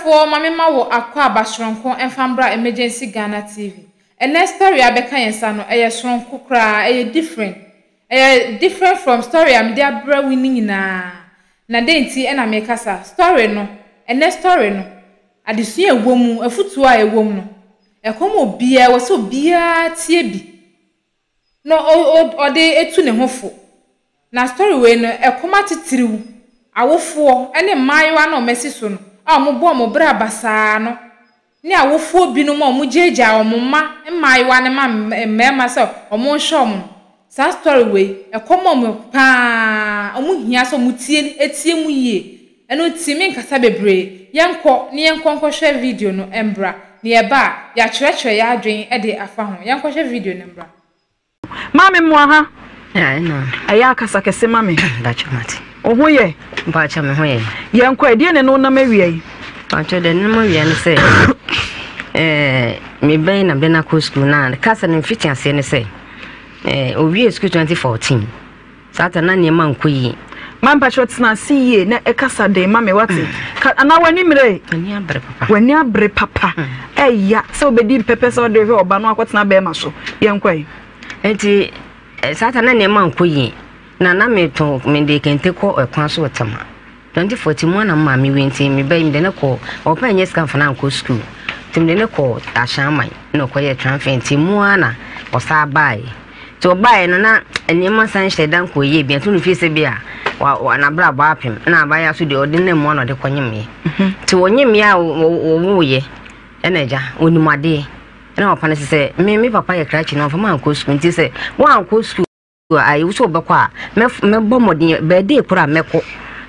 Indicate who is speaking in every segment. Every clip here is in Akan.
Speaker 1: Ɔhwɛfoɔ ma me ma wo akwaaba soronko mfa mbra Emergency Ghana TV. Ɛnɛ story a bɛka yɛn nsa no ɛyɛ soronko koraa, ɛyɛ different. Ɛyɛ different from story a mede abrɛ wo no nyinaa. Na dɛn nti na meka saa? Story no, ɛnɛ story no, adesua a ɛwɔ mu, afutuo a ɛwɔ mu no, ɛkɔm obiara, ɛwɔ sɛ obiara tie bi na ɔde tu ne ho fo. Na story wei no, ɛkɔm atitiriw, awofoɔ ne mmaayewa no a wɔasi so no a wɔbɔ wɔn bra basaa no ne awofoɔ binom a wɔgyaagyaa wɔn mma mmaayewa no ma mmarima sɛ wɔnhwɛ wɔn no, saa story wei, ɛkɔm wɔn pa ara, wɔhia sɛ wɔtie tie mu yie. Ɛno nti menkasa bebree, yɛnkɔ na yɛnkɔ nkɔhwɛ video no mbra, na yɛba a, yɛakyerɛkyerɛ yɛn adwene de afa ho. Yɛnkɔhwɛ video no mbra.
Speaker 2: Maame mmoa ha. Ɛyɛ akasa kɛse ma me. Wo ho yɛ?
Speaker 3: Mpakyɛ me ho yɛ.
Speaker 2: Yɛn kɔ ɛdeɛ na ɛne wonam awia yi.
Speaker 3: Mpakyɛ deɛ nenam awia ne sɛ ɛɛ me bɛn na bɛn akɔ sukuu na kasa no mfiti aseɛ ne sɛ ɛɛ owie sukuu 2014. Saa ta na nneɛma nkɔ yie.
Speaker 2: Ma mpakyɛw tena ase yie na ɛkasa den ma me wate. Ka anaa w'ani mmerɛ.
Speaker 3: W'ani abere papa.
Speaker 2: W'ani abere papa. Ɛya sɛ wobɛdi mpɛpɛ sɛ wode hwɛ ɔba no akɔtena bɛrima so. Yɛnkɔ ɛ.
Speaker 3: Nti saa ta na nneɛma nkɔ yie. Na na metɔn mede kente kɔ ɛkwan so wɔ Tema. 2014 mu a na me maame wui nti me ba yi mede no kɔɔ ɔpɛ nyɛ sika mfa no ankɔ sukuu nti mede no kɔɔ Ahyɛnman na ɔkɔyɛɛ transfer nti mu ara na ɔsan baeɛ nti ɔbaeɛ no na nneɛma san hyɛ da nkɔ yie bi nti no fie sɛ bi a wa n'abrabɔ apem na abaayewa so deɛ ɔde nam mu a na ɔde kɔnyemeɛ nti ɔnyemeɛ a wɔwoeɛ ɛna agya ɔnim adeɛ ɛna papa no sɛ sɛ me me papa yɛ krakye na ɔmfa ma ankɔ sukuu nti sɛ woankɔ sukuu Ayi wo sɛ wobɛkɔ a, mɛbɔ mmɔden bɛɛdee koro a mɛkɔ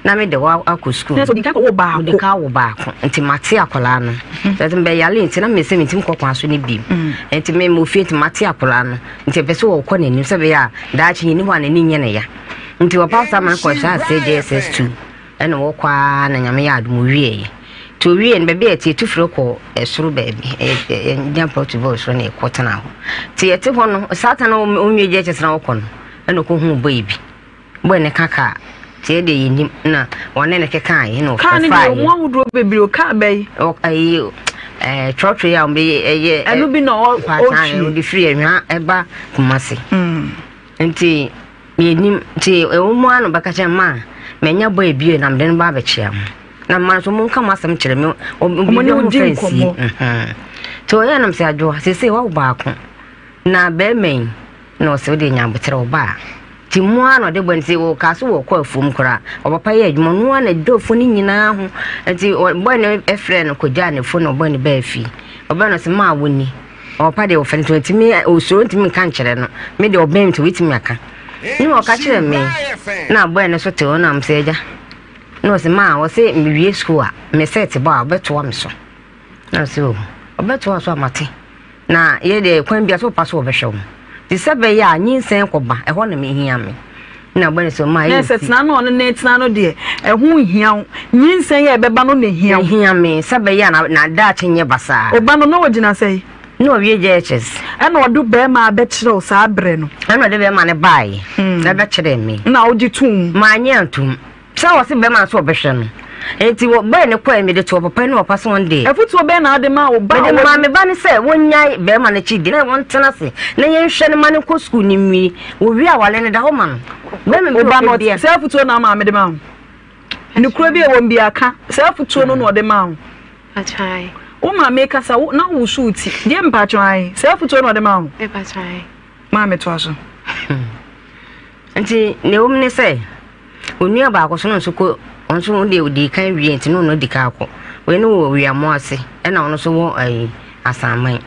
Speaker 3: na mede wo akɔ sukuu.
Speaker 2: Nanso odi kan kɔwoo baako.
Speaker 3: Odi kan wo baako nti mate akwadaa no. Sɛ sɛ mbɛyale nti na mesɛ mentumi kɔ kwan so no bi. Nti me mo fie nti mate akwadaa no. Nti ɛpɛ sɛ wɔkɔ n'anim sɛ bɛyɛ a daakye yɛni hɔ a n'ani nyɛ ne ya. Nti wɔpa saa ma no kɔhyɛ aseɛ JSS 2. Ɛna wɔkɔ ara na Nyame yɛ adom ɔwieɛ. Nti ɔwieɛ no baabi a yɛte yɛtu firi kɔ ɛsoro baabi yɛnya plot bi wɔ soro na yɛkɔ tena hɔ. Nti yɛte hɔ no saa ta no ɔnwie gye kyɛ sɛ ɔkɔ no ɛna ɔkɔhuu boy bi. Boy no ka kaa nti yɛ deɛ yɛnim na wɔne no kekaeɛ na
Speaker 2: Kaa no deɛ ɔmu ahodoɔ bebree o kaa bɛyi.
Speaker 3: Ɛyi ɛɛ trɔtrɔ yi a wɔbɛyɛ ɛyɛ
Speaker 2: ɛno bi na ɔtwi.
Speaker 3: Ɔde firi Ɛhwa ɛba Kumasi. Nti Yennim. Nti ɛwɔ mu ara na ɔbɛka kyerɛ me, Ma, manya boy bio na mede no ba abɛkyea mo. Na mma nso monka mo asɛm kyerɛ me.
Speaker 2: Ɔmo ne wo di nkɔmmɔ.
Speaker 3: Nti ɔyɛ nam sɛ adwoa, seesei wawo baako. Na bɛrima yi, na ɔsɛ wode nya aboterɛ wo ba a. Nti mu ara na ɔde bɔ nti wɔkaa so wɔkɔ afuom koraa. Ɔpapa yɛ adwuma, ɔno ara na ɛdɔ afuo no nyinaa ho. Nti bɔe no frɛɛ no kɔgyaa n'afuo na ɔbɔe no baa fie. Ɔbaa no sɛ, maa wo ni. Ɔpa deɛ ɔfɛ nti ɔntumi ɔsuro ntumi nka nkyerɛ no me deɛ ɔbɛn nti ɔbɛtumi aka ne ɔka kyerɛ me na abɔɛ no so te hɔ na mesɛ agya na ɔsɛ maa ɔsɛ mewie sukuu a me sɛ te bɔ a ɔbɛtoa me so na ɔsɛ o ɔbɛtoa so a mate na yɛ deɛ kwan bia so ɔpa so ɔbɛhwɛ wo te sɛ bɛyɛ a nyinsɛn kɔba ɛhɔ na mehia me na ɔbɛ ne sɛ ɔma
Speaker 2: ayɛ sɛ tena no ɔno ne tena no deɛ ɛho nhia wo nyinsɛn yɛ ɛbɛba no na ehia wo
Speaker 3: ehia me sɛ bɛyɛ a na daakye nyɛ basaa
Speaker 2: ɔba no na ɔgyina sɛ
Speaker 3: na ɔwie JHS
Speaker 2: ɛna ɔde bɛrima abɛkyerɛ wo saa berɛ no
Speaker 3: ɛna ɔde bɛrima no baeɛ na ɛbɛkyerɛ me
Speaker 2: na wogye tom
Speaker 3: maanyɛ antom Sɛ wɔse bɛma nso wɔbɛhwɛ no. Enti wɔ bɛɛ ne kɔɛ mede too papa ne ɔpa so wɔn deɛ.
Speaker 2: Afutuo bɛn na wode maa wo ba a
Speaker 3: Mede maa me ba no sɛ wɔnnyae bɛɛma no akyi di na wɔntena ase na yɛnhwɛ no ma no nkɔ sukuu no nwie. Wɔwie awale no da hɔ ma no. Bɛɛma bi
Speaker 2: Wo ba
Speaker 3: wɔ
Speaker 2: no
Speaker 3: hɔ bia.
Speaker 2: Saa afutuo na maame de maa wo? Nokorɛ bi a ɛwɔ mu biara ka. Saa afutuo no na ɔde maa wo? Wo maame kasa wo na wowoso wo ti. Deɛ mpakyɛw ae. Saa afutuo na ɔde maa wo? Maame toa so.
Speaker 3: Nti nea ɛwɔ mu ne sɛ. Onua baako so no nso kɔ ɔno nso deɛ ɔdii kan wie nti na ɔno adi kan akɔ. Wei no wɔ Wiamoa ase ɛna ɔno nso wɔ ayi Asanman.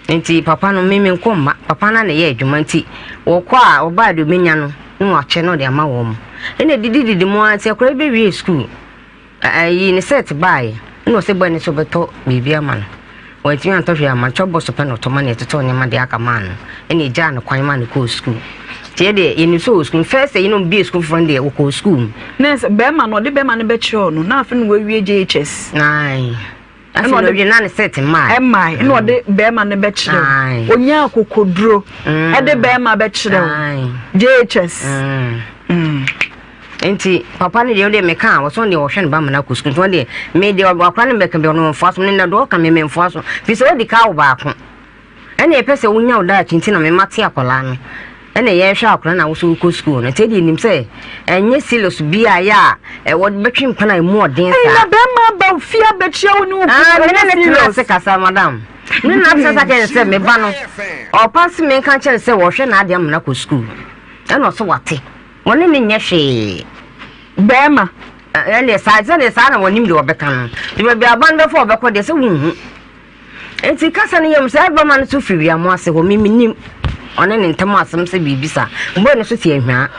Speaker 3: Nti papa no me menkɔ mma papa no na ɛyɛ adwuma nti wɔkɔ a ɔbaa deɛ ɔbɛnya no na wakyɛ na ɔde ama wɔn. Ɛna didi didi mu ara nti akwadaa bi bɛwie sukuu. Ayi ne set baeɛ ɛna ɔsɛ bɔe no sɛ ɔbɛtɔ biribi ama no. Wantumi antɔ hwee amma no, chop box pɛ na ɔtɔ ma no, ɛtotɔɔ nneɛma deɛ aka maa no ɛna ɛgyaa no kwan maa no kɔɔ sukuu. Nti yɛ deɛ yɛnim sɛ ɔwɔ sukuu mu. First ayi na ɔbie sukuu foforɔ no deɛ ɔkɔɔ sukuu mu.
Speaker 2: Na sɛ bɛrima no ɔde bɛrima no bɛkyerɛw no na afei na wawie JHS.
Speaker 3: Ae. Afei na ɔwie na ne set mmae.
Speaker 2: Ɛmmae ɛna ɔde bɛrima no bɛkyerɛw. Onyaa akokoduro ɛde bɛrima bɛkyerɛw JHS.
Speaker 3: Nti papa no deɛ ɔdeɛ meka a wɔsɔn deɛ ɔhwɛ ne ba ma no akɔ sukuu nti ɔdeɛ me deɛ akora no mɛka bi ɔno ɔmfoa so ne na deɛ ɔka me memfoa so firi sɛ wadi ka wo baako ɛna ɛpɛ sɛ wonya wo daakye nti na mema te akwadaa no ɛna yɛhwɛ akwadaa na wosɔ wokɔ sukuu no nti ɛdeɛ nim sɛ ɛnyɛ serious bi a yɛ a ɛwɔ bɛtwe mpana a ɛmu ɔden saa.
Speaker 2: Na bɛrima aba fie abɛkyia wo ne wo kunu
Speaker 3: ah, mene ne tena ase kasa madam ne na ase kasa kyerɛ sɛ me ba no ɔpa se menka kyerɛ sɛ wɔhwɛ n'adeɛ amena kɔ sukuu ɛna ɔsɛ wate Wɔne no nyɛ hwee.
Speaker 2: Bɛɛma.
Speaker 3: Ɛndeɛ saa, sɛdeɛ saa na wɔnim deɛ wɔbɛka no. Nti baabi a aba no bɛfa wɔbɛkɔ deɛ sɛ wonhu. Nti kasa no yam sɛ bɛma no so firi wiamo ase hɔ, me mennim. Ɔne ne ntam asɛm sɛ biribi saa. Boy no so te Ahwaa.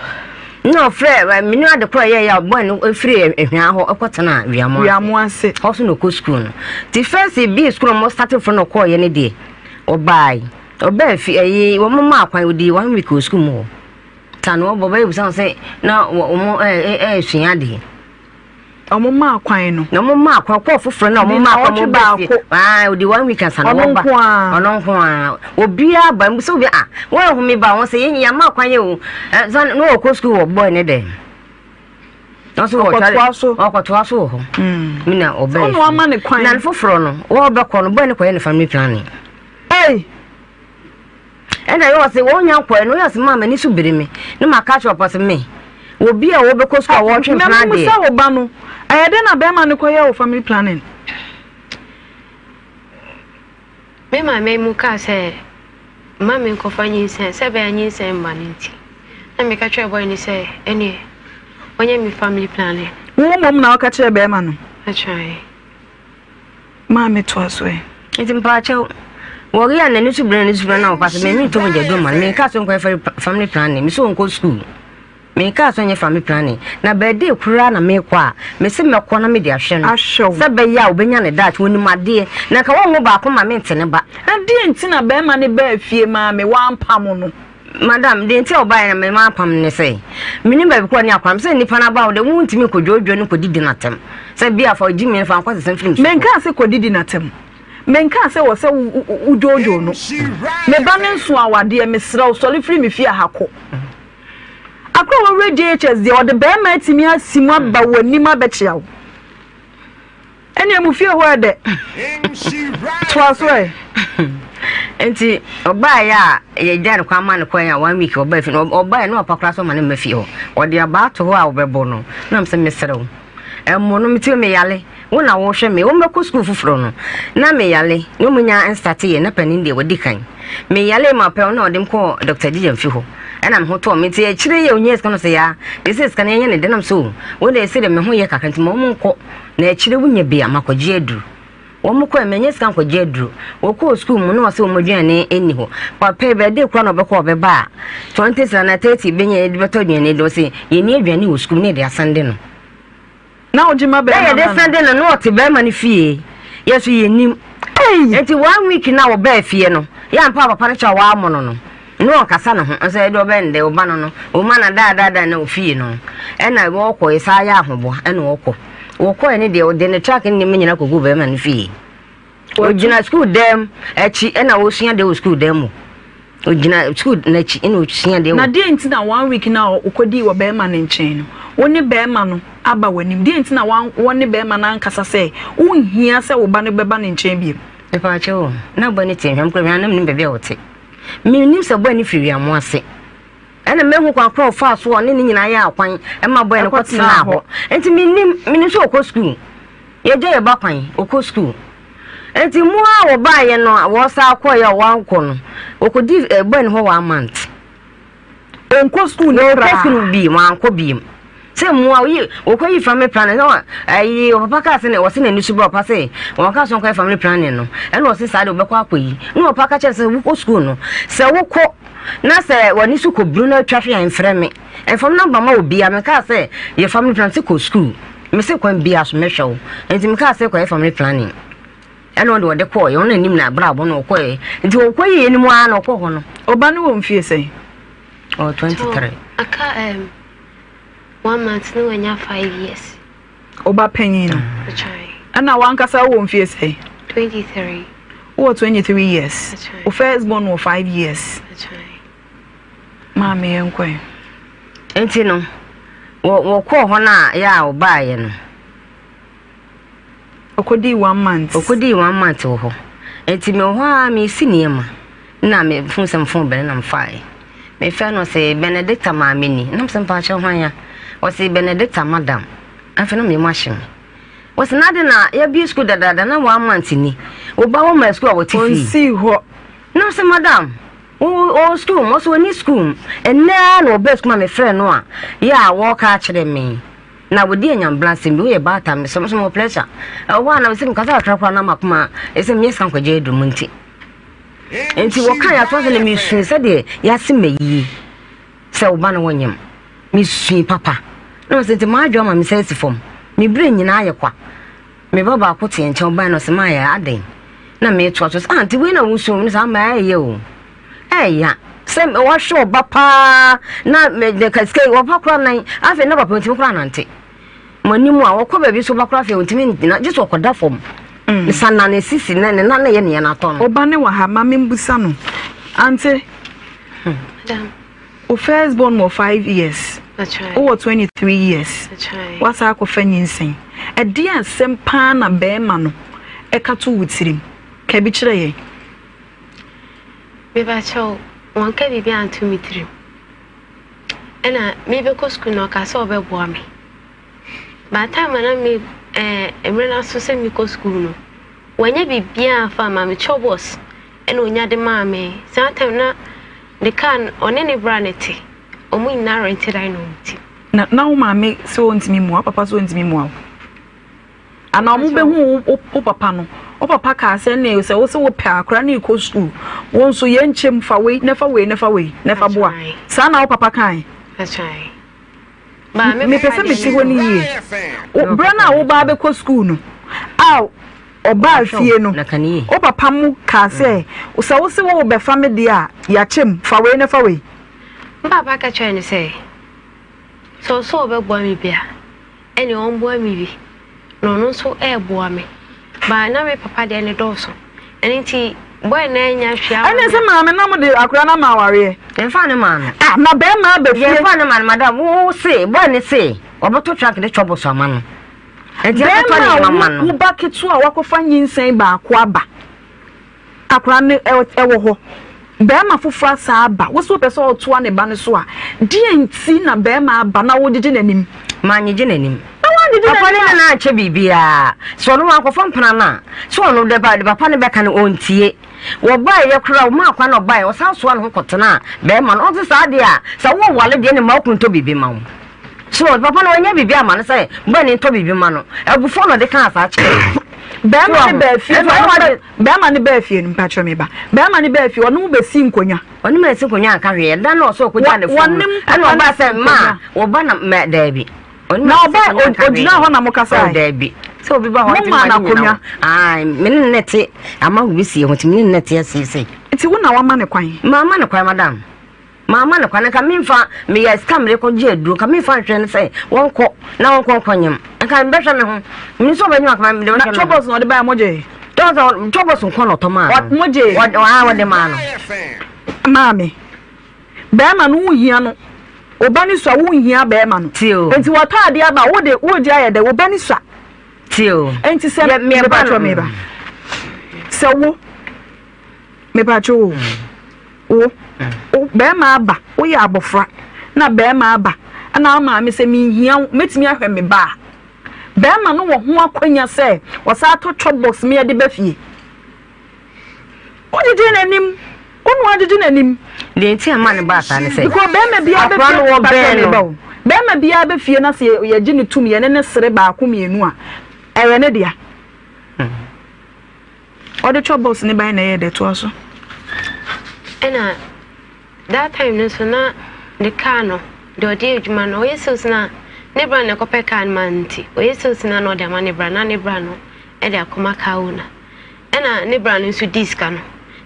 Speaker 3: Na ɔfrɛ, mennim ade korɔ ɛyɛeɛ a boy no firi Ahwaa hɔ kɔtenaa wiamo ase.
Speaker 2: Wiamo ase.
Speaker 3: Hɔ so na ɔkɔ sukuu no. Nti first bie sukuu no wɔn starte foforɔ na ɔkɔɔeɛ no deɛ, ɔbaae. Ɔbaa fi, ɛyi, wɔn maa kwan, ɔdii one week wɔ sukuu mu hɔ. Ta no wɔbɔ bɛyɛ bisa sɛ na wɔn ɛresua adeɛ.
Speaker 2: Wɔn maa kwan no.
Speaker 3: Na wɔn maa kwan kɔɔ foforɔ na wɔn maa kwan wɔn bɛ fie. Aa odi one week ansa na wɔba.
Speaker 2: Ɔno nko ara.
Speaker 3: Ɔno nko ara. Obiara ba mbisa obi a wɔn ɛho mi ba wɔn sɛ yɛn yɛn maa kwan yɛ o. Ɛsan na wɔkɔ sukuu wɔ bɔɔl ne dɛm. Ɔso wɔ
Speaker 2: Ɔkɔtoa so.
Speaker 3: Ɔkɔtoa so wɔ hɔ. Mi na ɔbɛn.
Speaker 2: Ɔno ama ne kwan.
Speaker 3: Na ne foforɔ no wɔbɛkɔ no bɔɔl ne kɔyɛ ne family planning.
Speaker 2: Hey.
Speaker 3: Ɛna yɛ ɔse wɔn nya nkɔɛ no yɛ ɔse maa m'ani so biri me ne ma ka kyerɛ ɔpɔ se me obi a wɔbɛkɔ sukuu a wɔtwe mpena
Speaker 2: deɛ. Sɛ wo ba no ɛyɛ dɛn na bɛrima no kɔyɛ wo family planning.
Speaker 4: Me maame mu kaa sɛ mma me nkɔfa nyinsɛn sɛ ɛbɛyɛ nyinsɛn mma no nti na meka kyerɛ boy no sɛ ɛneɛ ɔnyɛ me family planning.
Speaker 2: Wo mmom na woka kyerɛ bɛrima no?
Speaker 4: Atwae.
Speaker 2: Maame toa so ɛ.
Speaker 3: Nti mpaakyɛw, wɔre a n'ani so bere n'ani so bere na ɔpa so me mentɔ mogya duro ma no menkaa so nkɔyɛ family planning me sɛ ɔnkɔ school menkaa so nyɛ family planning na bɛɛde koraa na mekɔ a mese mɛkɔ na mede ahwɛ no sɛ bɛyɛ a ɔbɛnya ne daakye wɔnim adeɛ na nka wɔnwo baako ma mente ne ba.
Speaker 2: Ɛdeɛn nti na bɛrima no baa fie maame wampamo no?
Speaker 3: Madam, deɛ nti a ɔbaeɛ na mema apam no ne sɛ, menim baabi kɔ ne akwan, sɛ nnipa no aba wo deɛ, wontumi nkɔdwoodwoo no nkɔdidi no atɛm. Sɛ bi a fa gye me fa nkɔ sesɛm firi me so.
Speaker 2: Menkaa sɛ kɔdidi no atɛm. Menkaa sɛ wɔ sɛ wodwoodwoo no. Me ba no nso awadeɛ, mesrɛ wo, sɔre firi me fie ha kɔ. Akora a wawura JHS deɛ, ɔde barima atumi asi mu aba w'anim abɛkyea wo. Ɛnneɛ mo fie hɔ yɛ dɛ. Toa so ɛ.
Speaker 3: Nti ɔbaeɛ a yɛgya no kwan ma no kwan a one week ɔbaa fie no ɔbaeɛ na ɔpa koraa sɛ ɔma no mma fie hɔ ɔde abaa to hɔ a ɔbɛbɔ no na mesɛ mesrɛ wo ɛmmɔ no mete meyale wo na wohwɛ me wɔmmɛkɔ sukuu foforɔ no na meyale na ɔmu nya nstate yɛ na panin deɛ wadi kan meyale ma pɛ na ɔde m kɔɔ Dr. Gyigya mfi hɔ ɛna me ho tɔɔ me nti akyire yɛ ɔnya sika no sɛ yaa de sɛ sika no yɛnyɛ ne de nam so wo de sɛ de me ho yɛ kakra nti ma ɔmo nkɔ Na akyire wonya bi a makɔgye aduru. Wɔn kɔɛ manya sika nkɔgye aduru. Wɔkɔɔ sukuu mu na wɔsɛ wɔn aduane nni hɔ. Papa yi bɛde kora na ɔbɛkɔ ɔbɛba a 20 cedis anaa 30 bɛnya yɛde bɛtɔ aduane adi. Wɔsɛ yɛnni aduane wɔ sukuu mu na yɛde asɛnde no.
Speaker 2: Na wogye ma
Speaker 3: Na
Speaker 2: bɛrima
Speaker 3: yɛde
Speaker 2: ma no.
Speaker 3: sɛnde no na ɔte bɛrima no fie. Yɛn nso yɛnnim.
Speaker 2: Ei!
Speaker 3: Nti one week na wɔbaa fie no, yɛ ampa a papa no kyɛ a wɔamono no. Ne ɔnkasa ne ho nso ɛde ɔbɛn dɛ ɔba no no ɔma na daadaadaa na ofie no ɛna wɔkɔ yɛ saa yɛ ahoboa ɛna ɔkɔ wɔkɔɛ ne deɛ ɔde ne truck ne nneɛma nyinaa kɔgu bɛrima no fie ɔgyina sukuu dɛm akyi ɛna ɔsua deɛ wɔ sukuu dɛm mu ɔgyina sukuu n'akyi ɛna ɔsua deɛ
Speaker 2: Na deɛ nti na one week na ɔkɔdii wɔ bɛrima no nkyɛn no wo ne bɛrima no aba w'anim deɛ nti na wo ne bɛrima no ankasa sɛ wonhia sɛ wo ba no bɛba ne nkyɛn bio?
Speaker 3: Mepaakyɛw o, na bɔ ne te nhwam koraa na menim baabi a ɔte. Mennim sɛ bɔe no firi wiamo ase. Ɛna mahu kwan korɔ ɔfaa so a ɔne ne nyinaa yɛɛ akwan ma bɔe no kɔtenaa hɔ. Nti mennim, menim sɛ ɔkɔ sukuu. Yɛgya yɛ ba kwan, ɔkɔ sukuu. Nti mu a wɔbaeɛ no a wɔsan kɔeɛ a wɔankɔ no, wɔkɔdi bɔe no hɔ one month.
Speaker 2: Ɔnkɔ sukuu no
Speaker 3: Wɔkɔ
Speaker 2: koraa.
Speaker 3: sukuu bi, wankɔ biem. Sɛ mmoa oyi wɔkɔ yi family planning na ayi ɔpapa kaa sɛ na wɔsi n'ani so bɛ ɔpa sɛ wɔn kaa so nkɔyɛ family planning no ɛna ɔsi saa de ɔbɛkɔ akɔ yi na ɔpa ka kyerɛ sɛ wokɔ sukuu no sɛ wokɔ na sɛ wɔn ani so kɔ buru na atwa hwɛ a mfrɛ me mfam namba ma obi a mekaa sɛ yɛ family planning sɛ kɔ sukuu mese kwan bia so mɛhwɛ wo nti mekaa sɛ kɔyɛ family planning. Ɛna ɔde ɔde kɔɔeɛ, ɔno anim na abrabɔ na ɔkɔɔeɛ. Nti ɔkɔ yie no mu ara na ɔkɔ hɔ no.
Speaker 2: Ɔba no wɔ mfie sɛn?
Speaker 3: Ɔwɔ 23.
Speaker 4: Aka um, one month na wanya 5 years.
Speaker 2: Ɔba panyin no. Ɛna wankasa wɔ mfie sɛn?
Speaker 4: 23.
Speaker 2: Wowɔ 23 years. Wo first born wɔ 5 years. Maame yɛnkɔ ɛ.
Speaker 3: Nti no. Wɔkɔɔ hɔ no a yɛ a ɔbaeɛ no.
Speaker 2: Ɔkɔdii one month.
Speaker 3: Ɔkɔdii one month wɔ hɔ. Nti mewɔ hɔ ara meresi nneɛma na mefuu sɛ mefon bɛn na mefaeɛ. Mefrɛ no ɔse Benedicta maame ni. Na mesɛ mpakyɛw hwan a? Ɔse Benedicta madam. Afei na me mu ahye me. Ɔse na ade na yɛabue sukuu dadaada na one month ni. Wo ba wɔma sukuu a wɔte fie.
Speaker 2: Ɔnsii hɔ.
Speaker 3: Na mesɛ madam ɔwɔ sukuu mu? Ɔse ɔnni sukuu mu. Ɛnnɛ ara na ɔbaa sukuu ma mefrɛ no a yɛ a wɔreka akyerɛ me. Na wodi anyambra asɛm bi, woyɛ baatan, mesɛ me so mewɔ pressure. Ɛwɔ hɔ a na mesɛ mekasa kakra koraa na makoma ɛsɛ menyɛ sika nkɔgye aduru mu nti. Nti wɔka yɛ ato ase na mesui sɛdeɛ yɛase ma yie sɛ wo ba no wonyem. Mesui papa. Na mesɛ nti m'adwoa ma mesɛ asi fam. Me berɛ nyinaa yɛ kwa. Me ba baako te yɛn nkyɛn, ɔbae no ɔse maayɛ adɛn? Na metoa so sɛ ah nti wei na wosu no saa ma ɛyɛ o. Ɛya sɛ wahwɛ ɔba paa na meka sika yi ɔba koraa nan afei na papa ntumi koraa nante. Mo anim a wɔkɔ baabi so ɔba koraa afei ntumi ngyina gye sɛ ɔkɔda fam. Mm. Sa na ne sisi na ne nan na ɛyɛ nea n'atɔ no.
Speaker 2: Ɔba ne wɔ ha ma membusa no. Ante.
Speaker 4: Hmm.
Speaker 2: Wo first born wɔ 5 years. Wowɔ 23 years. Wasa akɔfa nyinsɛn. Ɛdeɛ asɛm paa na bɛrima no ɛka to wo tirim. Ka bi kyerɛ yɛn.
Speaker 4: Mebakyɛw, wɔnka biribi anto me tirim. Ɛna mebɛkɔ sukuu na ɔka sɛ ɔbɛboa me. By time a na me ɛɛ mmerɛ no aso sɛ mekɔ sukuu no, wanyɛ biribiara amfa amma me. Chobos ɛna onya de maa me. Saa time na ne car no ɔne ne bra na ɛte. Wɔn nyinaa rente dan na wɔn ti.
Speaker 2: Na na wo maame sɛ ɔntumi mmoa wo papa sɛ ɔntumi mmoa wo anaa wɔn bɛhu wo wo papa no wo papa kaa sɛ ne sɛ wo sɛ wopɛ akora ne kɔ sukuu wo nso yɛn nkyɛm fa wei na fa wei na fa wei na fa boa saa na wo papa kae. Mepɛ sɛ mete hɔ no yie. Berɛ no a wo ba bɛkɔ sukuu no a ɔbaa fie no, wo papa mo kaa sɛ sɛ wo se wo bɛfa me deɛ a yɛakyɛ mu fa wei na fa wei.
Speaker 4: Me papa ka kyerɛɛ no sɛ, sɛ ɔsɛ ɔbɛboa me bi a, ɛnneɛ ɔmboa me bi. Na ɔno nso reboa me. But na me papa deɛ ne dɔɔso. Ɛno nti boy no annya hwee amma
Speaker 2: Ɛne
Speaker 4: me.
Speaker 2: sɛ maame na mode akora no ama awareɛ.
Speaker 3: Yɛmfa ne maa no.
Speaker 2: Ah, na bɛrima aba fie.
Speaker 3: Yɛmfa ne maa no madam. Wo se boy ne se ɔbɛtɔ truck de twɔ bɔsɔ ama no. Nti ɛbɛtɔ
Speaker 2: Bɛrima
Speaker 3: nneɛma
Speaker 2: a
Speaker 3: ma
Speaker 2: wo
Speaker 3: no.
Speaker 2: wo ba ketewa a wakɔfa nyinsɛn baako aba. Akwadaa no wɔ hɔ, barima foforɔ asan aba, wo nso wopɛ sɛ ɔtoa ne ba no so a, deɛn nti na barima aba na wogyegye n'anim?
Speaker 3: Mannyegye n'anim.
Speaker 2: Na woangyegye
Speaker 3: Papa
Speaker 2: n'anim
Speaker 3: ne
Speaker 2: a.
Speaker 3: ne no ankyɛ biribiara. Sɛ ɔno wankɔfa mpena no a, sɛ ɔno de ba de papa no bɛka no ɔntie. Wɔbaeɛ koraa, ɔmaa kwan na ɔbaeɛ, ɔsan soa ne ho kɔtenaa barima no. Ɔnte saa deɛ a, sɛ wowale deɛ ne mma wo kunu ntɔ biribi mma wo. So papa no wanyɛ biribi ama no sɛ bɔne ntɔ biribi ma no? Abufuo na ɔde kaa saa kyerɛɛ no.
Speaker 2: Bɛrima no baa fie, bɛrima no baa fie no, mpakyɛ me ba. Bɛrima no baa fie, ɔne wo bɛsi nkonnwa.
Speaker 3: Ɔne me si nkonnwa anka hwee. Ɛda no ɔsɛ ɔkɔgya ne fam no, ɛna ɔbaa sɛ ma wɔba na mɛ daabi.
Speaker 2: Na ɔba ogyina hɔ na mo kasa.
Speaker 3: Oh daabi. Sɛ obi ba hɔ
Speaker 2: nti ma ne nyina hɔ.
Speaker 3: Ae, me ne ne te ama wo bi sie ho nti me ne ne te asiesie.
Speaker 2: Nti wo na wama ne kwan?
Speaker 3: Mama ne kwan madam. Mamma no kwan, nka memfa meyɛ sika mede kɔgye aduro, nka memfa nhwɛ no sɛ wɔnkɔ na wɔnkɔ nkɔnyem, nka mebɛhwɛ me ho, menim sɛ ɔbɛnyem anka mede bɛhwɛ me ho.
Speaker 2: Na chobos na ɔde baeɛ mogye?
Speaker 3: Chobos nko na ɔtɔ maa no.
Speaker 2: Mogye?
Speaker 3: Ɔde maa no.
Speaker 2: Maame, bɛrima no wohia no, wo ba no sua wonhia bɛrima no.
Speaker 3: Tie o.
Speaker 2: Nti wɔtɔ adeɛ aba wode wogye ayɛ dɛ, wo ba no sua.
Speaker 3: Tie o.
Speaker 2: Nti sɛ mebatwɔ meba. Sɛ wo Mepatwo o, wo, wo bɛrima aba, woyɛ abɔfra na bɛrima aba na wo maame sɛ menhia wo, mɛtumi ahwɛ me ba a, bɛrima no wɔ ho akwanya sɛ ɔsan tɔ chop box me de ba fie. Wogyegye n'anim, wo na woagyegye n'anim.
Speaker 3: Deɛ nti a ɛma no baa saa ne sɛ,
Speaker 2: Because bɛrima biara bɛ
Speaker 3: akwadaa
Speaker 2: fie,
Speaker 3: no
Speaker 2: patro
Speaker 3: wɔbɛn
Speaker 2: meba
Speaker 3: no.
Speaker 2: o, bɛrima biara bɛ fie na sɛ yɛgye no tom, yɛne no sere baako mmienu a, ɛyɛ ne dea. Ɔde chop box ne bae na ɛyɛɛ dɛ toa so.
Speaker 4: Ɛna that time no nso na ne car no deɛ ɔde yɛ adwuma no ɔyɛ sales no a ne bra na ɛkɔpɛ car no ma no nti ɔyɛ sales no a na ɔde ama ne bra na ne bra no ɛde akɔma car owner ɛna ne bra no nso di sika no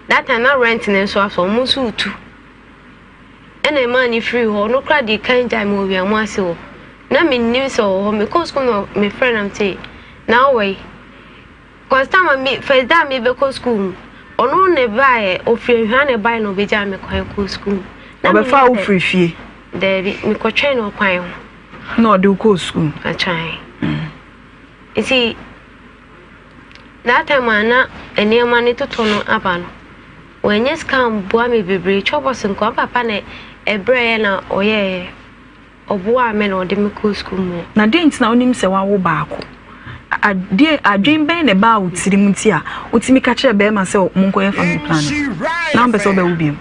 Speaker 4: that time na rent no nso aso ɔmo nso retu ɛna ɛmaa ne firi hɔ ɔno koraa de kan gyae me wɔ wiamu ase hɔ na mennim sɛ ɔwɔ hɔ mekɔɔ sukuu na mefrɛ na mete na awɔ yi. Cause time a me first day a me bɛkɔ school mu ɔno na ɛbaeɛ ɔfiri Ahwea na ɛbaeɛ na ɔbɛgyaa me kwan kɔɔ school mu. Na
Speaker 2: Ɔbɛfaa wo firi fie?
Speaker 4: Daabi mekɔtwɛn no ɔkwan ho.
Speaker 2: Na ɔde wo kɔɔ sukuu?
Speaker 4: Atwan. Nti that time a na nneɛma no totɔ no aba no, wannya sika amboa me bebree. Chɔbɔs nkoa, me papa na ɛbrɛeɛ na ɔyɛeɛ. Ɔboaa me na ɔde me kɔɔ sukuu mu.
Speaker 2: Na deɛn nti na wonim sɛ woawo baako? Adeɛ, adwene bɛn na ɛbaa wo tirim nti a wotumi ka kyerɛɛ barima sɛ monkɔyɛ family planning? Na wompɛ sɛ wobɛwo bio?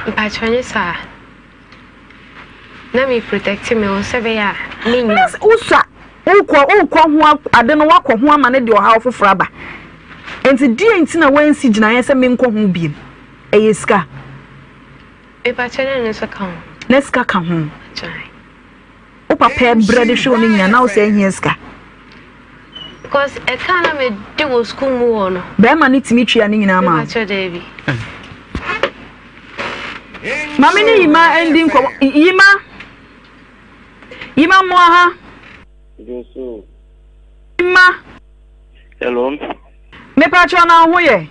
Speaker 4: Mpakyɛw nyɛ saa. Na me protect me ho sɛ ɛbɛyɛ a menya.
Speaker 2: Na wosua, wokɔ, wokɔ ho ade no woakɔ ho ama no de ɔhaw foforɔ aba. Nti deɛn nti na woansi gyinaeɛ sɛ menkɔ ho bio? Ɛyɛ sika.
Speaker 4: Mepakyɛ na ɛno nso ka ho.
Speaker 2: Na sika ka ho. Wo papa ɛbrɛ de hwɛ wo no nyinaa na wo sɛ ɛhia sika.
Speaker 4: Because ɛka na me de wɔ sukuu mu wɔ no.
Speaker 2: Bɛrima no tumi tua ne nyinaa ma.
Speaker 4: Mepakyɛ daabi.
Speaker 2: Maame ne Yima ndi nkɔmɔ. Yima. Yima mmoa ha. Yima.
Speaker 5: Hello.
Speaker 2: Mepakyɛ na ho yɛ.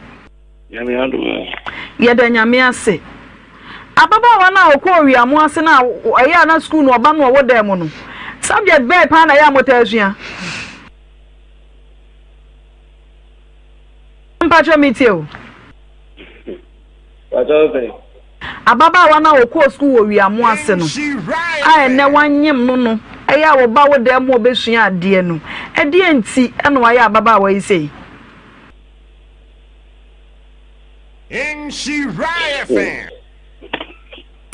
Speaker 5: Nyame adom o.
Speaker 2: Yɛda Nyame ase. Ababaawa no a ɔkɔɔ Wiamo ase no a ɛyɛ a na sukuu no ɔba no ɔwɔ dan mu no, subject bɛn paa na ɛyɛ a motaa sua? Mpakyɛ metie o.
Speaker 5: Mpakyɛ sɛ.
Speaker 2: Ababaawa no a ɔkɔɔ sukuu wɔ Wiamo ase no a ɛnnɛ wanyem no no, ɛyɛ a ɔba wo dan mu a ɔbɛsua adeɛ no, ɛdeɛn nti na wayɛ ababaawa yi sei?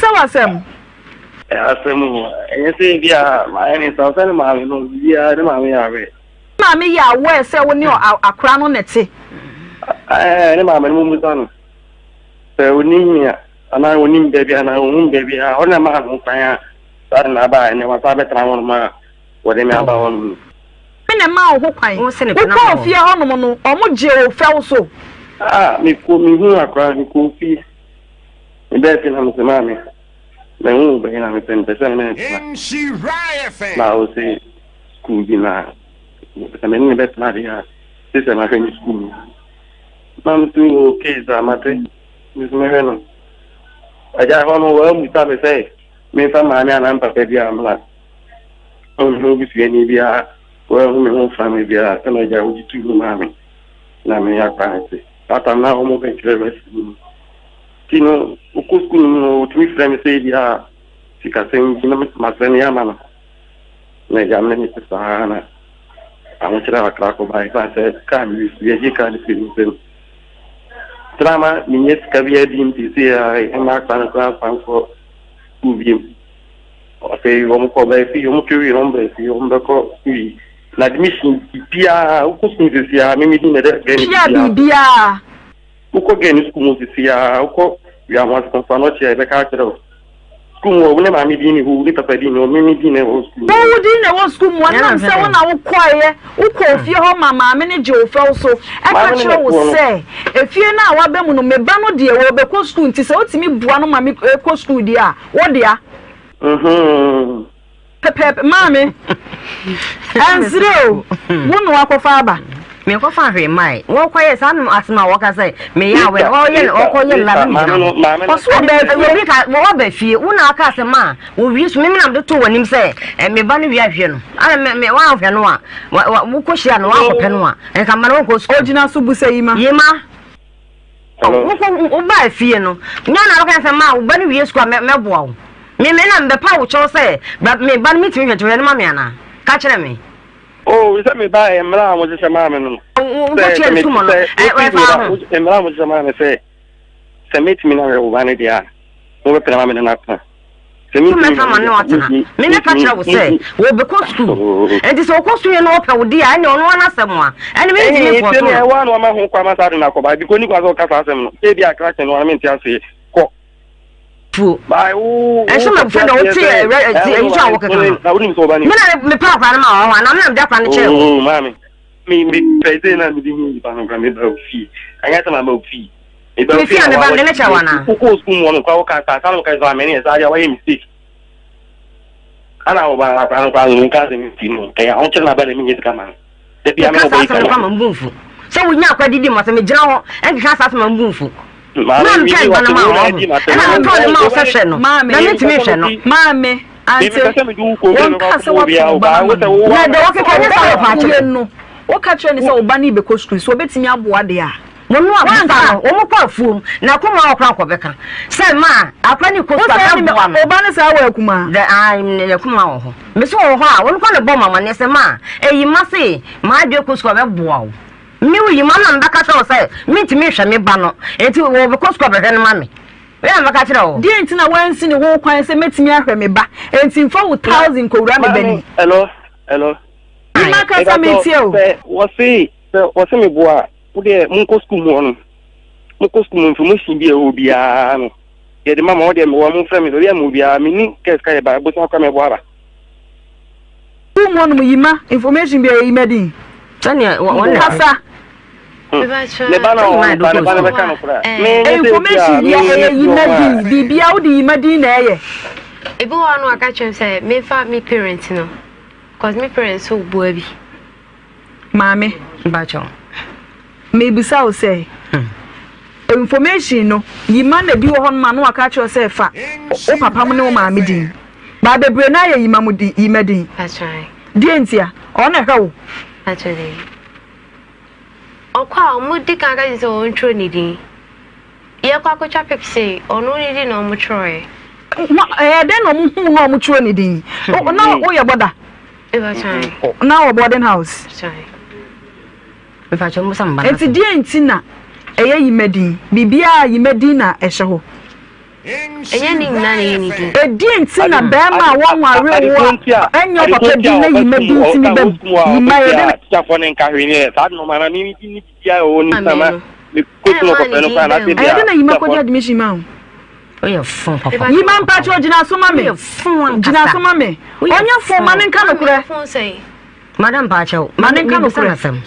Speaker 2: Sɛ w'asɛm.
Speaker 5: Asɛm o, ɛnyɛ sɛ ebi a mayɛ ne nsa, sɛ ne maame no, biribiara ne maame yɛ awɛ.
Speaker 2: Ne maame yɛ aware sɛ wo ne akora no na ɛte.
Speaker 5: Ɛɛ, ne maame no mummisa no sɛ onim me a, anaa onim baabi anaa ohun baabi a, ɔno na ɛmaa no kwan a saa de na aba a ɛnɛ wasan abɛtena hɔnom a wɔde me aba hɔnom no.
Speaker 2: Me na ɛmaa wo ho kwan. Wokɔɔ fie hɔnom no, wɔgyee wo fɛw so.
Speaker 5: Ah, mekɔ, mehuu akwadaa no, mekɔɔ fie. Mebaa fie na mese, Maame, mahu wo ba yi na mepɛ no, mepɛ sɛ me ne no tena. Na ɔse, sukuu bi na sɛ me ne no bɛtena deɛ a, gye sɛ mahwɛ ne sukuu mu. Na mese, okay, saa mate, me nso mɛhwɛ no. Agya hɔ no, wɔammisa me sɛ memfa maame anaa me papa biara mmra. Ɔnhu busuani biara, wanhu me ho mframa biara, sɛ m'agya wogye too mu maa me na me akora no te. Saa tam na wɔn bɛkyerɛ me sukuu mu. Nti no, wokɔ sukuu no mu no, wɔtumi frɛ me sɛ ebi a sikasɛm bi na masrɛ no yɛ ama no. Na agya me ne me te saa na ahokyerɛ kakra kɔbae ɛsiane sɛ kaa me su yɛgye kaa no firi me nsam. Tena ma menyɛ sika biara bi nti sɛ ɛma akora no koraa mfa nkɔ sukuu biom. Afei wɔn kɔ bɛɛ fie, wɔn twɛ wie wɔn bɛɛ fie, wɔn bɛkɔ sukuu yi. Na admission biara wokɔ sukuu sisi a mimi di na ɛdɛ gɛn
Speaker 2: Tua biribiara.
Speaker 5: Wokɔ gɛn sukuu mu sisi a wokɔ wiaho ase kɔnfa n'ɔkye a yɛbɛka akyerɛ wo. Sukuu mu hɔ wo ne maame din ni hɔ, wo ne papa din ni hɔ, mimi din na ɛwɔ sukuu mu.
Speaker 2: Wo wo din na ɛwɔ sukuu mu ɛnam sɛ wo na wokɔeɛ, wokɔɔ fie hɔ ma maame no gye wo fɛw so ɛka kyerɛ wo sɛ efie no a waba mu no me ba no deɛ ɔrebɛkɔ sukuu nti sɛ wotumi boa no ma me kɔ sukuu deɛ a wo dea. Pɛpɛɛpɛ maame ɛnsere o wo na wakɔfa aba.
Speaker 3: Menkɔfa hwee mmae. Wɔkɔyɛ saa no asɛm a wɔka sɛ meyɛ awɛ no ɔyɛ no ɔkɔyɛ no la me gyina hɔ.
Speaker 2: Ɔso ɔbaa fie.
Speaker 3: Obi ka wɔba fie wo na aka asɛm a wɔwie so me na mede to w'anim sɛ me ba no wie ahwɛ no ana me me woanhwɛ no a wokɔhyia no woankɔpɛ no a nka mma no wonkɔ sukuu.
Speaker 2: Ogyina so bu sɛ yima.
Speaker 3: Yima. Wokɔ wobaa fie no, nyɛ na wobɛka sɛ ma wo ba no wie sukuu a mɛboa wo. Me me na mebɛpa wo kyɛw sɛ bra me ba no metumi hwɛ hwɛ no ma me anaa? Ka kyerɛ me.
Speaker 5: Oh, sɛ me ba yɛ mmara a wɔhyehyɛ maa me no no.
Speaker 3: Wokɔtua ne sukuu mu no, ɛfa ho.
Speaker 5: Mmara a wɔhyehyɛ maa me sɛ sɛ metumi na hwɛ wo ba no deɛ a, mobɛpene ma me ne no atena.
Speaker 3: Sɛ mɛfa ma ne ɔtena. Me mɛka kyerɛ wo sɛ wɔbɛkɔ sukuu. Nti sɛ ɔkɔ sukuu na ɔpɛ wo deɛ a, ɛne ɔno ara n'asɛm a, ɛne mentumi mfɔ so no.
Speaker 5: Ɛne ɛwɔ a na wama ho kwan ma saa de no akɔba. Ebi kɔ ni kwan sɛ ɔka saa asɛm no. Sɛ ebi akra kyɛn no a na mente aseɛ. Kɔ.
Speaker 3: Fuo. Ɛnso mɛ fɛ dɛ wote ɛyi so a wɔkeka no. Me na mepɛ akora no ma wɔn anaa me na mede akora no kyerɛ wo.
Speaker 5: Maame, me me pɛ sɛ na mede hu nipa no kora meba ofie. Anyɛ sɛ maba ofie.
Speaker 3: Me fie a meba mede no kyerɛ wo anaa?
Speaker 5: Wokɔɔ sukuu mu hɔ no koraa woka saa saa na woka sɛ amene yɛ saa deɛ wayɛ mistake. Ana wo ba akora no koraa no nka asɛm nti no ɛyɛ ahokyere na aba na menyɛ sika ma no. Da bia me
Speaker 3: Keka
Speaker 5: na
Speaker 3: saa
Speaker 5: ɔbɛyi
Speaker 3: asɛm no koraa ma mbu mfu. Sɛ wonya akora didi mu asɛ megyina hɔ nkeka saa asɛm ma mbu mfu.
Speaker 5: Maame
Speaker 3: Na
Speaker 5: mi
Speaker 3: metwɛn
Speaker 5: ni
Speaker 3: ba no
Speaker 5: wate
Speaker 3: ma
Speaker 5: wo
Speaker 3: wo
Speaker 5: na
Speaker 3: ho.
Speaker 5: adi ma
Speaker 3: Ɛna metɔɔ ne ma wo sɛ hwɛ no.
Speaker 2: Maame.
Speaker 3: Na mentumi nhwɛ no.
Speaker 2: Maame. Ante, wɔnkaa sɛ woatɔn wo ba no ama no.
Speaker 3: Na deɛ wɔkeka nyɛ saa wɔpa akyerɛ.
Speaker 2: Wowie no, woka kyerɛ no sɛ wo ba no rebɛkɔ sukuu, sɛ ɔbɛtumi aboa deɛ a.
Speaker 3: Wɔn a
Speaker 2: Woanka?
Speaker 3: wɔka no, wɔn kɔ afuom, na akoma wɔ koraa nkɔbɛka sɛ ma akora ne kɔ
Speaker 2: Wo
Speaker 3: sukuu
Speaker 2: sɛ
Speaker 3: a
Speaker 2: nim
Speaker 3: mɛboa no.
Speaker 2: wo ba no saa wɔ akumaa?
Speaker 3: Dɛ ae ne akumaa wɔ hɔ. Me so wɔ hɔ a, wɔn kɔ ne bɔ ma amaneɛ sɛ ma eyi ma se ma adwe kɔ sukuu a bɛboa wo. Me wo yi ma na mebɛka kyerɛ wo sɛ mentumi nhwɛ me ba no, enti wɔbɛkɔ sukuu a bɛhwɛ no ma me. Wei na mɛka kyerɛ wo.
Speaker 2: Deɛn nti na woansi ne ho kwan sɛ mɛtumi ahwɛ me ba, enti mfa wo thousand nkɔwura me ba nim?
Speaker 5: Hello, hello.
Speaker 2: Yima kasa metie o.
Speaker 5: Sɛ wɔse sɛ wɔse me boa a, wo deɛ monkɔ sukuu mu hɔ no. Mokɔ sukuu mu information bi a ɛwɔ biara no yɛde ma ma wo deɛ mewɔ momfrɛ me baabi a mewɔ biara menni kɛs ka yɛ ba bosa kora mɛboa aba.
Speaker 2: Sukuu mu hɔ nom yima information bi a ɛyɛ yima din.
Speaker 3: Sɛnea wɔn na
Speaker 2: Kasa.
Speaker 5: Ne ba na ɔwɔ ba ne ba na bɛka no kora.
Speaker 2: Information bi a ɛyɛ yima din biribia wode yima din na ɛyɛ.
Speaker 4: Ebi wɔ hɔ no waka kyerɛ me sɛ memfa me parents no cause me parents so bua bi.
Speaker 2: Maame.
Speaker 3: Mpakyɛw.
Speaker 2: Mebisa wo sɛ information no yima na bi wɔ hɔ nom a na waka akyerɛ wo sɛ fa wo papa mo ne wo maame din. Ba bebree na ayɛ yima mo din yima din. Deɛ ntia ɔno na ɛhwɛ wo.
Speaker 4: Ɔkɔ a ɔmo di kan ka kyerɛ sɛ ɔntwerɛ ne din. Yɛkɔ akɔtwa pic sei ɔno ne din na ɔmo twerɛɛ.
Speaker 2: Ɛyɛ dɛn na ɔmo huu na ɔmo twerɛ ne din? Na woyɛ bɔda? Na wɔ boarding house? Enti deɛn nti na ɛyɛ Yima din? Biribiara Yima din na ɛhyɛ hɔ.
Speaker 4: Ɛnyɛ ne nyinaa na ɛyɛ ne din.
Speaker 2: Ɛdeɛn nti na barima a wɔnware wo a ɛnyɛ wo papa din na Yima din tumi ba mu? Yima yɛ dɛn na. Ɛyɛ dɛn na Yima kɔgye admission ma wo? Yima mpakyɛw gyina so ma me. Gyina so ma me. Ɔnyɛ fon ma ne nka nokorɛ.
Speaker 3: Madam mpakyɛw,
Speaker 2: Ma ne nka
Speaker 3: mebisa
Speaker 2: nokorɛ.
Speaker 3: no asɛm.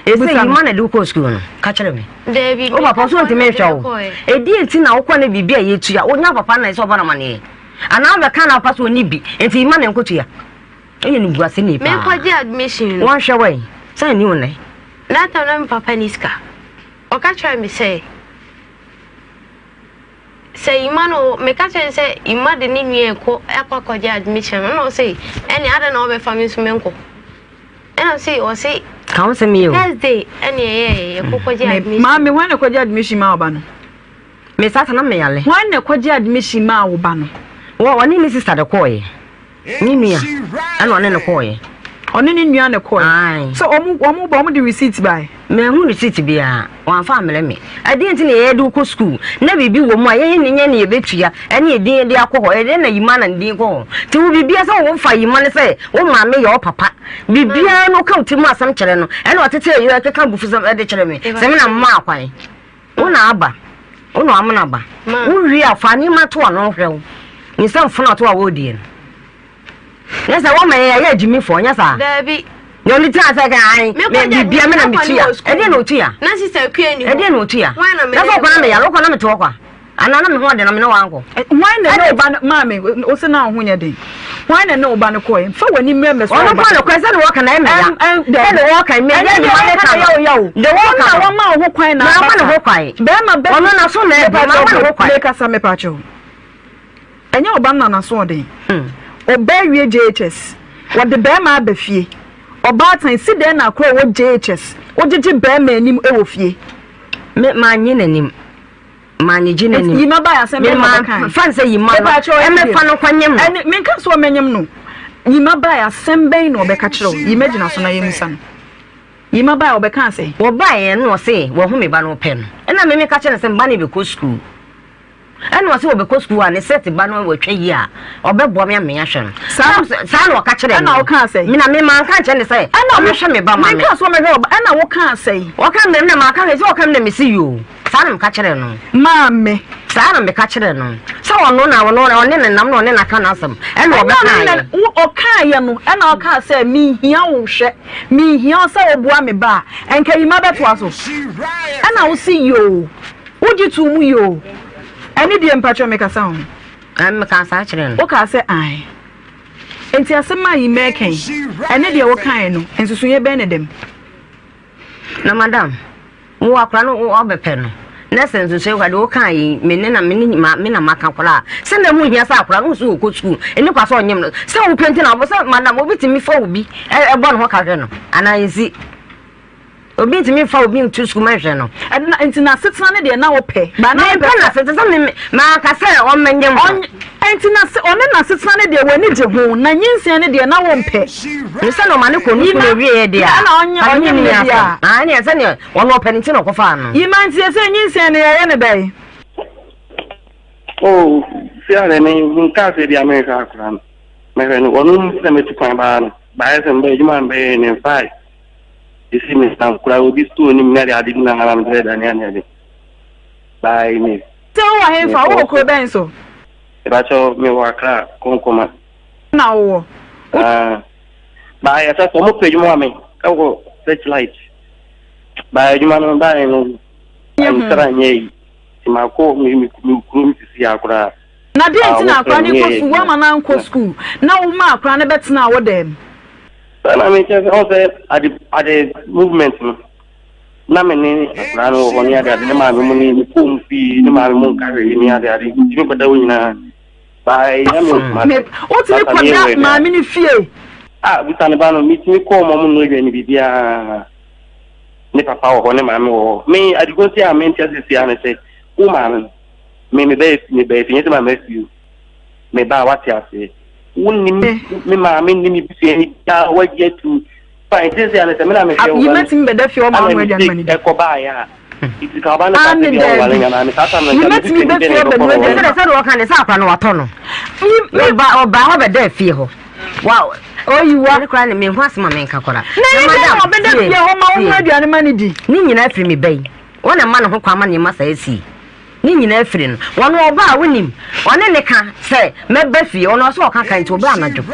Speaker 3: Ɛsɛ
Speaker 2: Bisa no.
Speaker 3: yima na de wokɔɔ sukuu no, ka kyerɛ me.
Speaker 4: Daabi,
Speaker 3: Wo papa so
Speaker 4: mekɔ
Speaker 3: ntumi
Speaker 4: na
Speaker 3: nhwɛ wo.
Speaker 4: mekɔɛ.
Speaker 3: Ɛdeɛn nti na wokɔ na biribi a yɛtua, wonya papa na ɛsɛ ɔbɔ no amaneɛ? Anaa wobɛka na papa so ɔnni bi, nti yima na nkɔtua? Woyɛ no buaseni paa.
Speaker 4: Mekɔgye admission no.
Speaker 3: Wɔnhwɛ wɔ yi, sɛ ɛni wo nnɛ.
Speaker 4: That time na me papa ni sika. Ɔka kyerɛɛ me sɛ, Sɛ Emma no meka kyerɛ no sɛ Emma de ne nua rekɔ akɔ akɔgye admission no ɛna ɔse ɛne adɛn na wɔbɛfa me nso menkɔ ɛna ɔse ɔse
Speaker 3: Ka ho sɛm yie o.
Speaker 4: First day ɛne ɛyɛ yɛkɔ kɔgye admission.
Speaker 2: Maame hwan na ɛkɔgye admission maa wo ba no?
Speaker 3: Me saa ta na meyale.
Speaker 2: Hwan na ɛkɔgye admission maa wo ba no?
Speaker 3: Wɔ ɔne ne sister de kɔɔyɛ. Ne nua ɛna ɔne no kɔɔeɛ.
Speaker 2: Ɔne ne nua na ɛkɔɔeɛ.
Speaker 3: Ae.
Speaker 2: So ɔmo ɔmo ba ɔmo de receipt bae?
Speaker 3: Manhu receipt biara. Wɔamfa ammrɛ me. Ɛdeɛn nti na yɛde wo kɔ sukuu na biribi wɔ mu a yɛn ne yɛn na yɛbɛtua ɛne yɛn din de akɔ hɔ? Ɛdeɛn na Yima na ne din kɔ hɔ? Nti wo biribiara sɛ wofa Yima no sɛ wo maame yɛ wo papa. Biribiara no woka wo tirim asɛm kyerɛ no ɛna ɔtete ɛyɛ ɛkeka abufusɛm de kyerɛ me sɛ me na memaa kwan. Wo na aba, wo na wamena aba. Wo wie a, fa nneɛma to ano hwɛ wo. Ne sɛ mfono ato a wɔredie no. Nyɛ sɛ wɔma yɛn yɛyɛ agyimifoɔ, nyɛ saa?
Speaker 4: Daabi.
Speaker 3: Na ɔno tena sɛ kan ae, me bibia me na metua. Ɛdeɛ na ɔtua?
Speaker 4: Na sista kua ni hɔ.
Speaker 3: Ɛdeɛ na ɔtua? Na sɛ ɔkɔ na meyare, wokɔ na mete hɔ kwa. Anaa na me ho ɔden na me ne wankɔ.
Speaker 2: Hwan na ne ɔba no maame wo se na wo ho nyɛ den. Hwan na ne ɔba no kɔɛ? Mfa w'ani mmerɛ mmɛsɔ
Speaker 3: ɔba. Ɔno kɔ no kɔɛ sɛ ne wɔka na ɛmɛ ya. Sɛ ne wɔka mɛ yɛ ne ma ne ka no.
Speaker 2: De wɔka no. Na wɔma wo ho kwan na
Speaker 3: aba. Na wɔma ne ho kwan.
Speaker 2: Bɛrima bɛ.
Speaker 3: Ɔno na so na ɛbi ma wɔma ne ho kwan.
Speaker 2: Mekasa mepa kyɛw. Ɛnyɛ ɔba no na n'aso ɔden. Ɔba awie JHS. Wɔde bɛrima aba fie. Ɔbaatan si dɛn na akora wɔ JHS. Wogyegye bɛrima anim wɔ fie.
Speaker 3: Me ma nye n'anim. Manyegye n'anim.
Speaker 2: Yima bae asɛm bɛn na ɔbɛkae?
Speaker 3: Fa no sɛ Yima no, ɛmɛfa no nkɔ nyem no.
Speaker 2: Ɛne, menka sɛ ɔmɛnyem no. Yima bae asɛm bɛn na ɔbɛka kyerɛ wo? Yima gyina so na yɛmmisa no. Yima bae ɔbɛkaa sɛn?
Speaker 3: Wɔbaeɛ no na ɔse wahu me ba no ɔpɛ no. Ɛna me meka kyerɛ no sɛ me ba no rebɛkɔ sukuu. Ɛna ɔse ɔbɛkɔ sukuu a ne set ba no watwa yie a ɔbɛboa me ama ahwɛ no.
Speaker 2: Saa
Speaker 3: saa na ɔka kyerɛ me.
Speaker 2: Ɛna ɔkaa sɛn?
Speaker 3: Me na me manka nkyerɛ no sɛ ɔmɛhwɛ me ba ma me.
Speaker 2: Menka sɛ ɔmɛhwɛ ɔba. Ɛna wokaa sɛn?
Speaker 3: Ɔka me na maka hwɛ sɛ ɔka me na mese yoo. Saa na meka kyerɛɛ no.
Speaker 2: Maame.
Speaker 3: Saa na meka kyerɛɛ no. Sɛ ɔno na ɔno ɔne ne nam na ɔne no aka n'asɛm. Ɛna ɔbɛkaeɛ.
Speaker 2: Ɔkaeɛ no, ɛna ɔkaa sɛ, Menhia wo hwɛ, menhia wo sɛ woboa me ba a, ɛnka yi mabɛtoa so. Ɛna wo se yoo, wogye too mu yoo. Ɛne deɛ mpakyɛ mekasa ho.
Speaker 3: Mekaa saa kyerɛɛ no.
Speaker 2: Wokaa sɛ ae. Enti asɛm a Yima reka yi, ɛne deɛ wokaeɛ no, nsusuiɛ bɛn na ɛda mu?
Speaker 3: Na madam, wo akora no wo ɔbɛpɛ no. Na sɛ nsusuɛ koraa deɛ wokaa yi me ne na me ne ma me na maka koraa sɛ na ɛho hia sɛ akora no nso ɔkɔ sukuu ɛni kwa sɛ ɔnyem no sɛ wopɛ nti na sɛ madam obi tumi fa obi ɛbɔ ne ho ka hwɛ no anaa nsi obi ntumi nfa obi nto sukuu ma nhwɛ no.
Speaker 2: Ɛna nti n'asetena ne deɛ na wopɛ. Ba na
Speaker 3: wopɛ n'asetena sɛ me maka sɛ ɔmmɛnyem no.
Speaker 2: Nti na ɔne n'asetena ne deɛ w'ani gye ho na nyinsɛn ne deɛ na wompɛ.
Speaker 3: Ne sɛ na ɔma ne kɔ no sukuu na ɔwieɛ deɛ a.
Speaker 2: Ɛna ɔnyem ɔnyem ne deɛ a.
Speaker 3: Ɛne sɛdeɛ Ɔno ɔpɛ no nti na ɔkɔfaa no.
Speaker 2: Yima nti ɛsɛ nyinsɛn no yɛyɛ no dɛn?
Speaker 5: Oh, si a me nkaa sɛ bia mehwɛ akora no mɛhwɛ no ɔno nti na matu kwan baa no baayɛ sɛ mbɛyɛ adwuma mbɛyɛ ne mfae ɛsi me na kora obi store no mu ne ade ade nyinaa na mede da ne ade ade bae me.
Speaker 2: Sɛ wowɔ hefa? Wowɔ kuro bɛn so?
Speaker 5: Mepakyɛw mewɔ Accra Konkoma.
Speaker 2: Na wowɔ?
Speaker 5: Ah, baayɛ sɛ sɛ ɔmo pɛ adwuma ma me ɛwɔ searchlight. Baa adwuma no baeɛ no ansara nyɛ yi nti makɔ me me me kurom sisi a koraa.
Speaker 2: Na deɛ nti na akora no kɔ sukuu woama no ankɔ sukuu na woma akora no bɛtenaa wo dɛm?
Speaker 5: Sɛ na mekyɛ sɛ ɔn sɛ ade ade movement no na me ne akora no wɔ hɔ ne ade ade ne maame mu ne me kɔn mu fie ne maame mu nka hwee ne ade ade nti me kɔda hɔ nyinaa baa ɛyɛ me nkuma
Speaker 2: Me wotumi kɔda maame no fie?
Speaker 5: Ah busa ne ba no metumi kɔɔ ma ɔmo nnua aduane biribiara. Ne papa wɔ hɔ, ne maame wɔ hɔ. Me, adekoro nti a mente ase seesei ara ne sɛ, wo maame no, me, mebɛyɛ, mebɛyɛ fie, nyɛ sɛ mamma fie o. Me ba a, wate aseɛ. Wonnim me maame nni me busuani biara, woagye atum. Fine, seesei ara ne sɛ, me na mehwɛ wo
Speaker 2: Yi
Speaker 5: ba no.
Speaker 2: mɛtumi bɛda fie hɔ ma
Speaker 5: Ana
Speaker 2: woanoa aduane ma
Speaker 5: mistake
Speaker 2: no di.
Speaker 5: ɛkɔ baeɛ a, nti ka ɔba no ka
Speaker 2: Aane,
Speaker 5: sɛ bia ɔnwale
Speaker 2: daabi.
Speaker 5: nya maame, saa tam no
Speaker 2: Yi
Speaker 5: nka me
Speaker 2: mɛtumi
Speaker 5: busuani
Speaker 2: bɛ
Speaker 5: bɛn
Speaker 2: fie
Speaker 5: na ɛbɛkɔ
Speaker 2: abɛnoa
Speaker 5: hɔ
Speaker 2: aduane
Speaker 3: Sɛdeɛ
Speaker 2: ma.
Speaker 3: sɛdeɛ wɔka ne sɛ akora no watɔ no.
Speaker 2: Yi, me.
Speaker 3: Ɔba ɔbaa hɔ bɛda fie hɔ. Wa
Speaker 2: Oyiwa.
Speaker 3: Ɛno koraa ne menhu asɛm a menka koraa.
Speaker 2: Na ɛyɛ dɛn na ɔbɛda fie hɔ ma wonoa aduane ma no di?
Speaker 3: Ne nyinaa firi me ba yi. Wɔn na ɛma ne ho kwan ma nneɛma saa si. Ne nyinaa firi no. Wɔn ɔba a wonim. Ɔne ne ka sɛ mɛba fie. Ɔno ɔsɛ ɔka ka nti ɔba anadwo.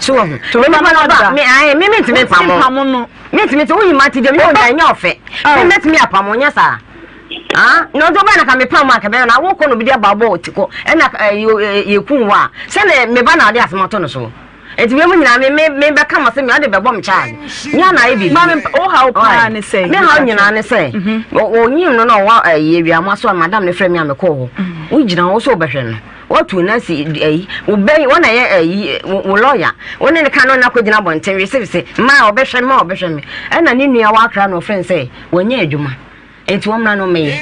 Speaker 3: So wahu.
Speaker 2: To
Speaker 3: Me
Speaker 2: ba
Speaker 3: nipa
Speaker 2: no
Speaker 3: no ba
Speaker 2: ada.
Speaker 3: me ae me mentumi
Speaker 2: Wontumi
Speaker 3: mpamo.
Speaker 2: mpamo no.
Speaker 3: Mentumi nti woyi ma ti deɛ me ɔnya ɛnyɛ ɔfɛ. Me mɛtumi apamo nyɛ saa. Ah, na ɔdɔ bɛn na ka mepam a kɛbɛyɛ na wokɔ na obi de aba bɔ ɔti kɔ ɛna yɛkum wo a sɛne me ba na ade asɛm ato no so nti wei mu nyinaa me me me bɛka ma sɛ me ade bɛbɔ me charge me ana ayɛ biribi
Speaker 2: Maame wo haw paa ne sɛ
Speaker 3: me haw nyinaa ne sɛ ɔnyim no na ɔwɔ ɛyɛ wiamoa so a madam ne frɛ me a mekɔɔ hɔ wogyina hɔ sɛ wobɛhwɛ no watu no asi ayi wobɛn wɔn na ɛyɛ ayi wo lɔya wo ne ne ka no na akɔgyina abɔnten wesewese mmaa ɔbɛhwɛ me mmaa ɔbɛhwɛ me ɛna ne nua wɔ akra na ɔfrɛ no sɛ wɔnyɛ adwuma Enti wɔmmra na wɔmmɛyɛ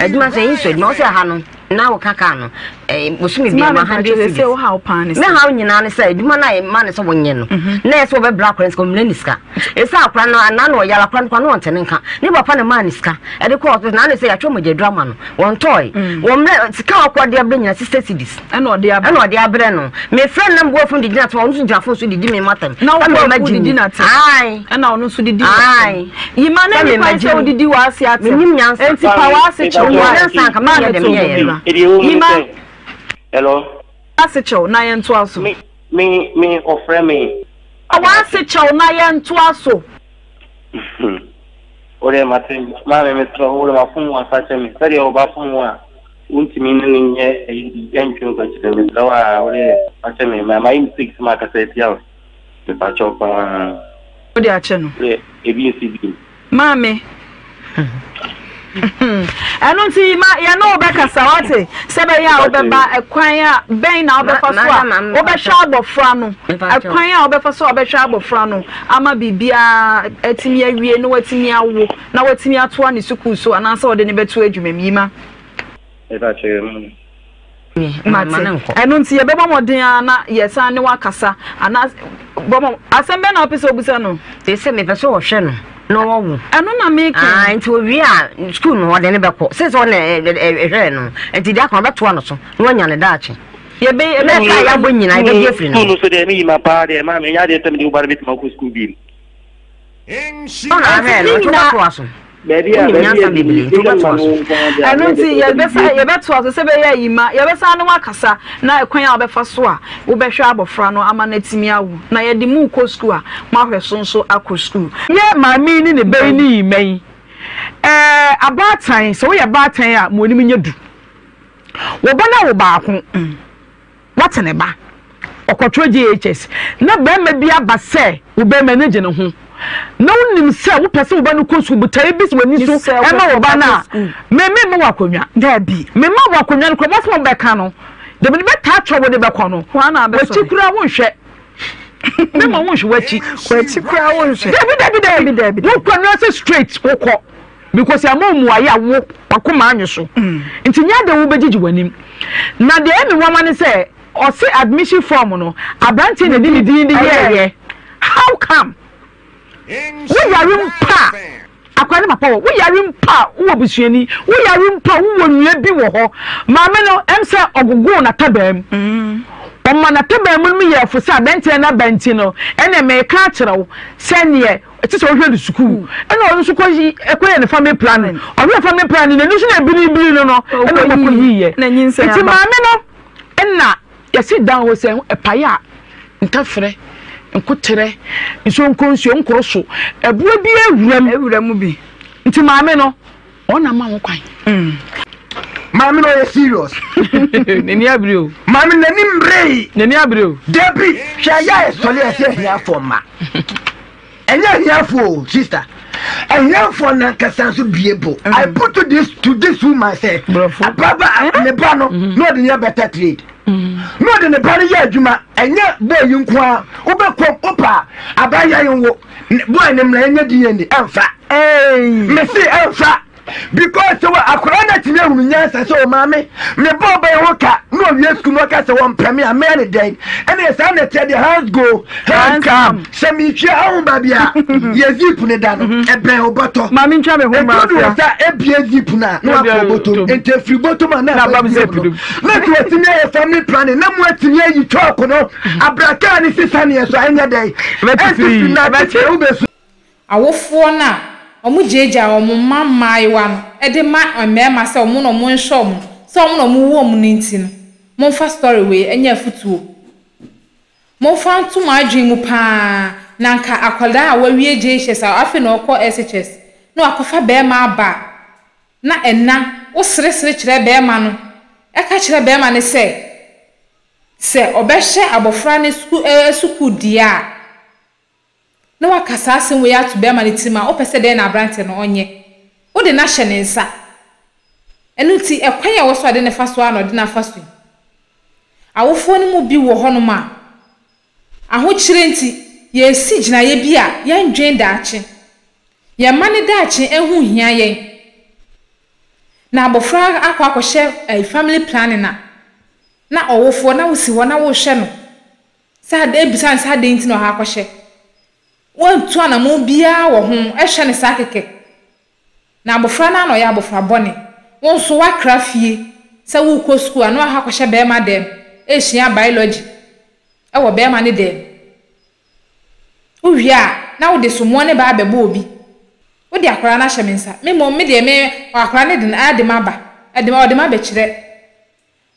Speaker 3: adwuma sɛ eyi sɔ adwuma. Wo sɛ ha no na woka kaa no eh, bosome biara ma 100 cedis. Me haw nyinaa ne sɛ adwuma no a ɛma no sɛ wonyɛ no mhm. na ɛsɛ wɔbɛbrɛ akora no sika ɔmmrɛ ne sika. Ɛsɛ akora no anaa na ɔyare akora no kora na ɔnte ne nka. Ne papa na maa ne sika ɛde kɔ hospital na ne sɛ yɛatwa mogya aduru ama no wɔntɔe. Mm. Wɔmmrɛ sika a ɔkɔ de abrɛ nyina 60 cedis.
Speaker 2: Ɛna ɔde abrɛ.
Speaker 3: Ɛna ɔde abrɛ no. Mefrɛ no na meboafo de gyina so ɔno nso gyina fon so didi me matam.
Speaker 2: Na wo boafo didi n'atɛm.
Speaker 3: Ae.
Speaker 2: Ɛna ɔno nso didi w'atɛm. Yima na ni kwan sɛ wodidi w'ase atɛm.
Speaker 3: Menim nyansa.
Speaker 2: Enti pa w'ase kyɛw
Speaker 3: Menim
Speaker 2: why?
Speaker 3: nyansa anka mɛyɛ dɛm yɛyɛ no.
Speaker 2: Yima.
Speaker 5: Hello.
Speaker 2: W'ase kyɛw na yɛntoa so.
Speaker 5: Me me me ɔfrɛ me.
Speaker 2: Pa w'ase kyɛw na yɛntoa so.
Speaker 5: Wo deɛ mate maame mesrɛ wo wode mafom wo a fakyɛ me sɛdeɛ wo ba fom wo a wontumi ne no nyɛ ayi bi ɛntwe nkwakyire mesrɛ wo a wode fakyɛ me mayɛ mistake sɛ makasa atia wo. Mepakyɛw paa.
Speaker 2: Wode akyɛ no.
Speaker 5: Sɛ ebi nsi bio.
Speaker 2: Maame. Ɛno nti ma yɛne wo bɛkasa wate sɛ bɛyɛ a wobɛba ɛkwan a bɛn na wobɛfa so a wobɛhwɛ abɔfra no ɛkwan a wobɛfa so a wobɛhwɛ abɔfra no ama biribiara atumi awie na watumi awo na watumi atoa ne sukuu so anaasɛ wɔde ne bɛto adwuma mu yi ma.
Speaker 5: Mepakyɛw.
Speaker 2: Mate. Ɛno nti yɛbɛbɔ mmɔden ara na yɛsan ne wo akasa anaa bɔ mmɔ asɛm bɛn na wopɛ sɛ wobisa no?
Speaker 3: Te sɛ mepɛ sɛ ɔhwɛ no na ɔwo.
Speaker 2: Ɛno na meka
Speaker 3: yi. Ah, nti owie a sukuu no ɔde no bɛkɔ. Sɛ sɛ ɔna ɛhwɛɛ no nti deɛ aka ɔbɛtoa no so na wanya ne daakye.
Speaker 2: Yɛbɛ
Speaker 3: yɛbɛ na ɛka yɛabɔ nyinaa yɛbɛgye afiri no.
Speaker 5: Sukuu no so deɛ meyi ma paa deɛ maame ɛnyɛ adeɛ sɛ mede wo ba no bɛtumi akɔ sukuu bio.
Speaker 3: Ɔna ahwɛɛ no nti wobɛtoa so.
Speaker 5: Baabi a
Speaker 3: Wonim
Speaker 5: baabi a
Speaker 3: nyansa bebree nti wobɛtoa so.
Speaker 2: Ɛno nti yɛbɛsa yɛbɛtoa so sɛ bɛyɛ ayi ma yɛbɛsan ne wakasa na ɛkwan a wobɛfa so a wobɛhwɛ abɔfra no ama no atumi awo na yɛde mu kɔ sukuu a moahwɛ so nso akɔ sukuu.
Speaker 6: Yɛ maame yi ne ne ba yi ne yi mma yi ɛɛ abaatan sɛ woyɛ baatan a mo anim nyɛ du wo ba no awo baako. Wate ne ba. Ɔkɔtwerɛ JHS na barima bi aba sɛ wo barima ani gye ne ho. na wonim sɛ wopɛ sɛ wo ba no kɔ sukuu, botaeɛ bi si w'ani so ɛma wo ba no a, me memma wo akonnwa.
Speaker 2: Daabi.
Speaker 6: Memma wo akonnwa no koraa, wɔsɛ wobɛka no, deɛ mede bɛtaa kyerɛ wode bɛkɔ no, w'akyi koraa wonhwɛ. Memma wonhwɛ w'akyi.
Speaker 2: W'akyi koraa wonhwɛ.
Speaker 6: Dabi, dabi, dabi.
Speaker 2: Dabi, dabi.
Speaker 6: Wokɔ no sɛ straight wokɔ. Because ɛma mmuaeɛ a wo wakoma anwe so. Nti nyɛ adeɛ wobɛgyegye w'anim. Na deɛ ɛyɛ me nwanwa ne sɛ, ɔse admission form no, aberanteɛ na ɛde ne din de yɛɛyɛ. How come? Wo yare mpo a, akwadaa ne papa wɔ, wo yare mpo a, wowɔ busuani, wo yare mpo a, wowɔ nua bi wɔ hɔ. Maame no, ɛm sɛ ɔgogoo n'atabaa mu. Ɔma n'atabaa mu no yɛɛ fo sɛ aberanteɛ no aba nti no, ɛnna meka akyerɛ wo sɛ neɛ ɛte sɛ ɔhwɛ no sukuu. Ɛnna ɔno nso kɔ ɛkɔyɛ ne family planning. Ɔhwɛ family planning, n'ani so na ebiribiri no no, ɛnna ɔkɔyiiɛ. Nti maame no, ɛnna Yɛsi dan hɔ sɛ ɛpae a, ntɛfrɛ, nkoterɛ, nsonkonsuo, nkoroso, ɛboɔ bi awura mu.
Speaker 2: Awura mu bi.
Speaker 6: Nti maame no, ɔna ma ho kwan.
Speaker 2: Mm.
Speaker 7: Maame no ɔyɛ serious.
Speaker 6: N'ani abere o.
Speaker 7: Maame n'ani mmeree.
Speaker 6: N'ani abere o.
Speaker 7: Dabi, hwɛ ayɛ a ɛsɔre ɛsɛ ahiafoɔ mma. Ɛnyɛ ahiafoɔ o sister. Ahiafoɔ nankasa nso bie bo. Mm. I put to this to this woman sɛ. Ababa ne ba no mm-hmm. na ɔde yɛ better trade. Mm-hmm. Na ɔde ne ba no yɛ adwuma ɛnyɛ boy yi nko ara wobɛkɔ wopa abayɛ yi nwo boy ne mmara ɛnyɛ DNA ɛnfa. Mesi ɛnfa. Because sɛ wɔ akwadaa no atumi ahunu nyansa sɛ ɔmaame mebɔ ɔbɛn ho ka na ɔwie sukuu na ɔka sɛ wɔmpɛ me a mɛyɛ ne dɛn ɛne yɛ saa na ɛteɛ deɛ hands go hands come sɛ metwa aho baabi a yɛ zip ne da no mhm. ɛbɛn ɔbɔtɔ
Speaker 6: maame ntwa me ho
Speaker 7: mma ɛtu de wɔ sa ebie zip no a na wakɔ bɔtɔ mu nti efiri bɔtɔ mu a na aba zip no na nti wɔtumi ayɛ family planning na mo atumi ayi chalk no abrakaa ne sisa neɛ so ɛnyɛ dɛn ɛnti na tete wobɛsu
Speaker 1: Awofoɔ no a wɔgyaagyaa wɔn mma mmaayewa no de ma mmarima sɛ wɔn na wɔnhwɛ wɔn, sɛ wɔn na wɔwo wɔn no nti no, momfa story wei nyɛ afotuo. Momfa nto mo adwene mu pa ara, na anka akwadaa a wawie JHS a afei na ɔrekɔ SHS na wakɔfa barima aba a, na ɛna woseresere kyerɛ barima no, ka kyerɛ barima no sɛ, sɛ ɔbɛhyɛ abɔfra no sukuu deɛ a, na waka saa asɛm wei ato bɛrima no tirim a, wopɛ sɛ dɛn na aberanteɛ no ɔnyɛ? Wode no ahyɛ ne nsa. Ɛno nti, ɛkwan a ɛwɔ so a ɔde no fa so ara na ɔde no afa so yi. Awofoɔ no mu bi wɔ hɔnom a, ahokyerɛ nti, yɛresi gyinaeɛ bi a yɛndwen daakye. Yɛn mma no daakye ho nhia yɛn. Na abɔfra akɔ akɔhyɛ family planning a, na ɔwofoɔ na wosi hɔ na wohwɛ no Sɛ adɛn bisa no sɛ adɛn nti na ɔha akɔhyɛ. Wantu anamɔn biara wɔ ho, hwɛ no saa kɛkɛ. Na abɔfra no ara na ɔyɛ abɔfra bɔne. Wo nso woakra fie sɛ worekɔ sukuu a na woakɔ akɔhyɛ barima dɛm resua biology wɔ barima no dɛm. Wowie a na wode somoɔ no ba abɛbɔ obi. Wode akwadaa no ahyɛ me nsa. Me mmom me deɛ me akwadaa no de no de m'aba, ɔde m'abɛkyerɛ.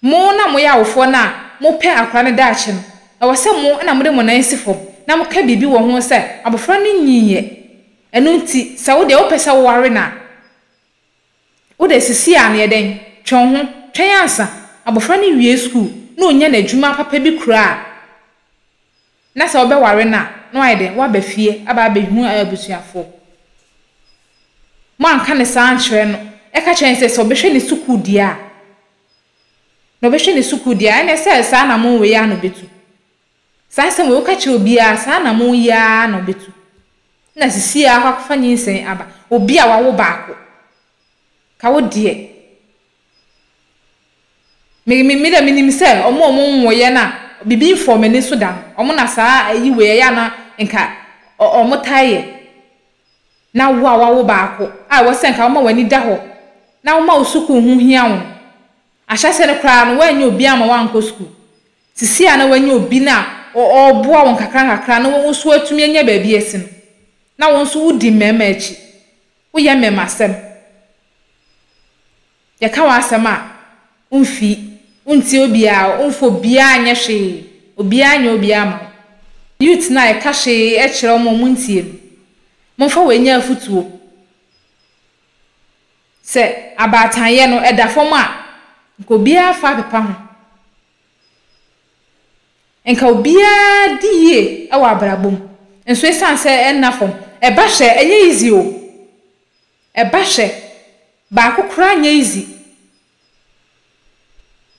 Speaker 1: Mo na moyɛ awofoɔ no a mopɛ akwadaa no daakye no, ɛwɔ sɛ mo na mode mo nan si fam na moka biribi wɔ ho sɛ abɔfra no nyiiɛ. Ɛno nti, sɛ wo deɛ wopɛ sɛ woware no a, wo deɛ sisi ara no yɛ dɛn? Twe wo ho, twɛn ansa abɔfra no wie sukuu na ɔnya n'adwuma papa bi kura a, na sɛ wobɛware no a, na wayɛ dɛn? Woaba fie aba abɛhu abusuafoɔ. Moanka no saa ankyerɛ no, ɛka kyerɛ no sɛ, sɛ ɔbɛhwɛ ne sukuu deɛ a, na ɔbɛhwɛ ne sukuu deɛ a, ɛnneɛ sɛ saa anammɔn wei ara na ɔbɛtu. Saa asɛm wei, woka kyerɛ obiara a, saa anammɔn yi ara na ɔbɛtu. Na sisi ara akɔ akɔfa nyinsɛn aba. Obi a wawo baako, ka wo deɛ. Me, me, me deɛ menim sɛ wɔn a wɔnwoeɛ no a, biribi mfɔɔ m'ani so da no, wɔn na saa ayi wei ɛyɛ a na nka wɔtaa yɛ. Na wo a woawo baako a ɛwɔ sɛ nka woma w'ani da hɔ na woma wo sukuu ho hia wo no, ahyɛaseɛ no koraa no woannya obi amma woankɔ sukuu. Seesei a na woanya obi no a ɔreboa wo nkakrankakra na wo nso woatumi anya baabi asi no, na wo nso wodi mmarima akyi. Woyɛ mmarimasɛm. Yɛka w'asɛm a, womfi, wontie obiara, womfa obiara nyɛ hwee, obiara nyɛ obiara mma wo. Youth no a yɛka hwee kyerɛ wɔn a wɔntie no, momfa wei nyɛ afotuo. Sɛ abaatanyɛ no ɛda fam a, nka obiara fa apepa ho. Nka obiara di yie wɔ abrabɔ mu. Nso ɛsiane sɛ ɛnna fam, Ɛba hwɛ, ɛnyɛ easy o. Ɛba hwɛ, baako koraa nyɛ easy.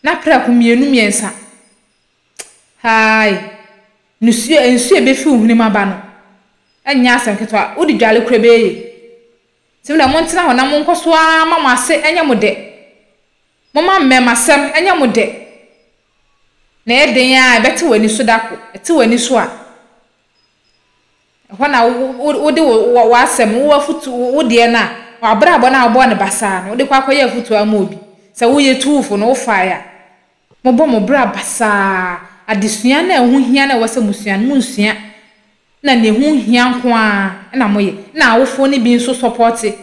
Speaker 1: Na prɛko mmienu mmiɛnsa. Haai. Nsuo nsuo a ɛbɛfi wo hwenem aba no, ɛnyɛ asɛm ketewa. Wode dwale koraa ɛbɛyɛ yie. Nti mo deɛ montena hɔ na monkɔ so ara ma mo ase nyɛ mo dɛ. Momma mmarimasɛm nyɛ mo dɛ. Na ɛyɛ den ara a, ɛbɛte w'ani so da ko. Ɛte w'ani so a, ɛhɔ na wode w'asɛm, wo afotu, wo deɛ no a, w'abrabɔ no a wobɔɔ no basaa no, wode kɔ akɔyɛ afotu ama obi. Sɛ woyɛ tuufo no, wofae a, mobɔ mo bra basaa. Adesua no a ɛho hia no a ɛwɔ sɛ mosua no, monsua. Na nea ɛho hia nko ara na moyɛ. Na awofoɔ no bi nso sɔpɔte.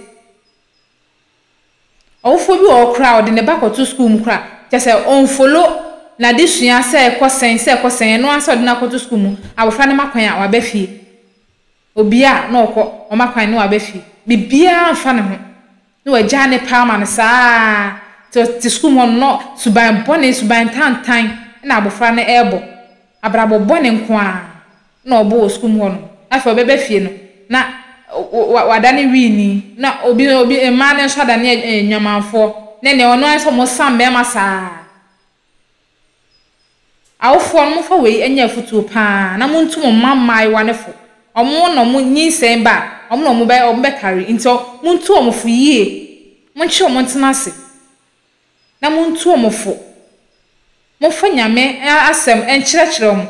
Speaker 1: Ɔwofoɔ bi wɔ hɔ koraa a ɔde ne ba kɔto sukuu mu koraa a, kyerɛ sɛ ɔnfolo n'adesua sɛ ɛkɔ sɛn sɛ ɛkɔ sɛn, ɛno ara sɛ ɔde no akɔto sukuu mu, abɔfra no ma kwan a waba fie. Obia a na ɔkɔ, ɔma kwan na waba fie. Biribiara mfa ne ho. Na wagyaa ne pɛ ama no saa ara. Nti ɔte sukuu mu hɔ no, na suban bɔne, suban tantan na abɔfra no rebɔ. Abrabɔ bɔne nko ara na ɔbɔ wɔ sukuu mu hɔ no, afei ɔbɛba fie no na wadane wiini, na obi obi mmaa no nso adane nnwamanfoɔ, ne nea ɔno ara sɛ wɔsa mmarima saa. Awofoɔ no momfa wei nyɛ afotuo pa ara na montu mo mma mmaayewa no fo, wɔn na wɔn nyinsɛn ba a, wɔn na wɔn bɛ wɔn bɛkari, nti montu wɔn fo yie, monkye wɔn ntena ase na montu wɔn fo, momfa Nyame asɛm nkyerɛkyerɛ wɔn.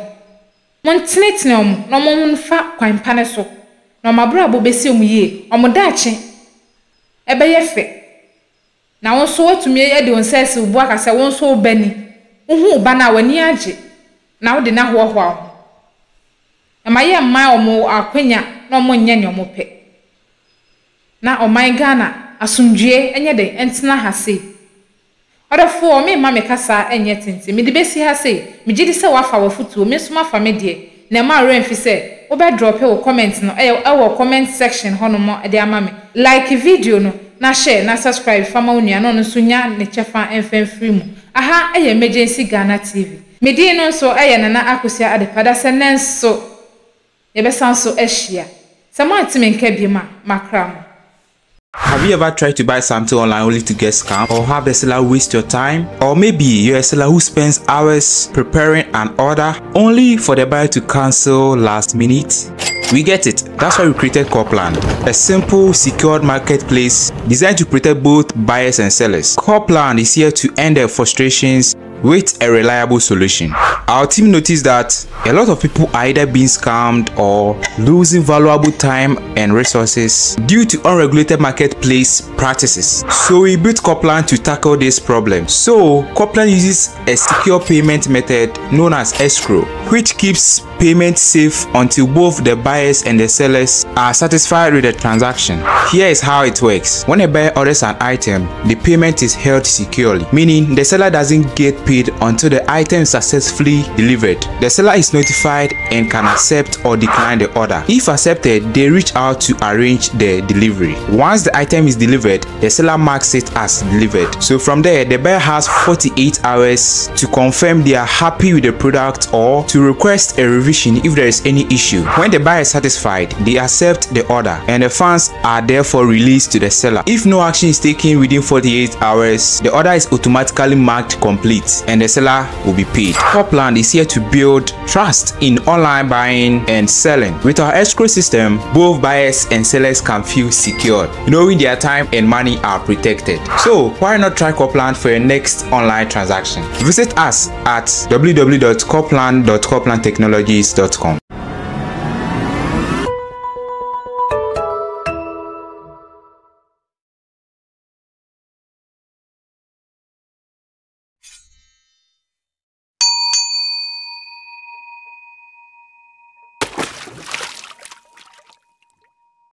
Speaker 1: Montenetene wɔn na wɔmfa kwan pa no so, na wɔn abrabɔ bɛsi wɔn yie, wɔn daakye bɛyɛ fɛ. Na wo nso woatumi de wo nsa asi wo bo aka sɛ wo nso wo ba ni. Wohu wo ba no a, w'ani agye, na wode no ahoahoa wo ho. Mma yɛmma wɔn akwanya na wɔnyɛ nea wɔpɛ. Na ɔman Ghana asomdwoeɛ nyɛ dɛn ntena ha sei. Ɔdɔfoɔ, meremma me kasa nyɛ tenten. Mede bɛsi ha sei, megye di sɛ woafa w'afotuo, me nso mafa me deɛ, na mma wo werɛ mfi sɛ wobɛ drɔpe wo comment no wɔ comment section hɔ nom de ama me. Like video no, na share na subscribe fa ma wo nua na ɔno nso nya ne kyɛfa mfa mfiri mu. Aha yɛ Emergency Ghana TV. Me din no nso yɛ Nana Akosua Adepa, dasɛ nnɛ nso yɛbɛsan so ahyia. Sɛ moante me nka biom a, makra mo.
Speaker 8: Have you ever tried to buy something online only to get scammed or have the seller waste your time? Or maybe you're a seller who spends hours preparing an order only for the buyer to cancel last minute? We get it. That's why we created Corplan, a simple, secured marketplace designed to protect both buyers and sellers. Corplan is here to end their frustrations with a reliable solution. Our team noticed that a lot of people are either being scammed or losing valuable time and resources due to unregulated marketplace practices. So we built Coplan to tackle this problem. So Coplan uses a secure payment method known as escrow, which keeps payment safe until both the buyers and the sellers are satisfied with the transaction. Here is how it works. When a buyer orders an item, the payment is held securely, meaning the seller doesn't get paid until the item is successfully delivered. The seller is notified and can accept or decline the order. If accepted, they reach out to arrange the delivery. Once the item is delivered, the seller marks it as delivered. So from there, the buyer has 48 hours to confirm they are happy with the product or to request a revision if there is any issue. When the buyer is satisfied, they accept the order and the funds are therefore released to the seller. If no action is taken within 48 hours, the order is automatically marked complete and the seller will be paid. Copland is here to build trust in online buying and selling. With our escrow system, both buyers and sellers can feel secured, knowing their time and money are protected. So why not try Copland for your next online transaction? Visit us at www.copland.coplandtechnologies.com.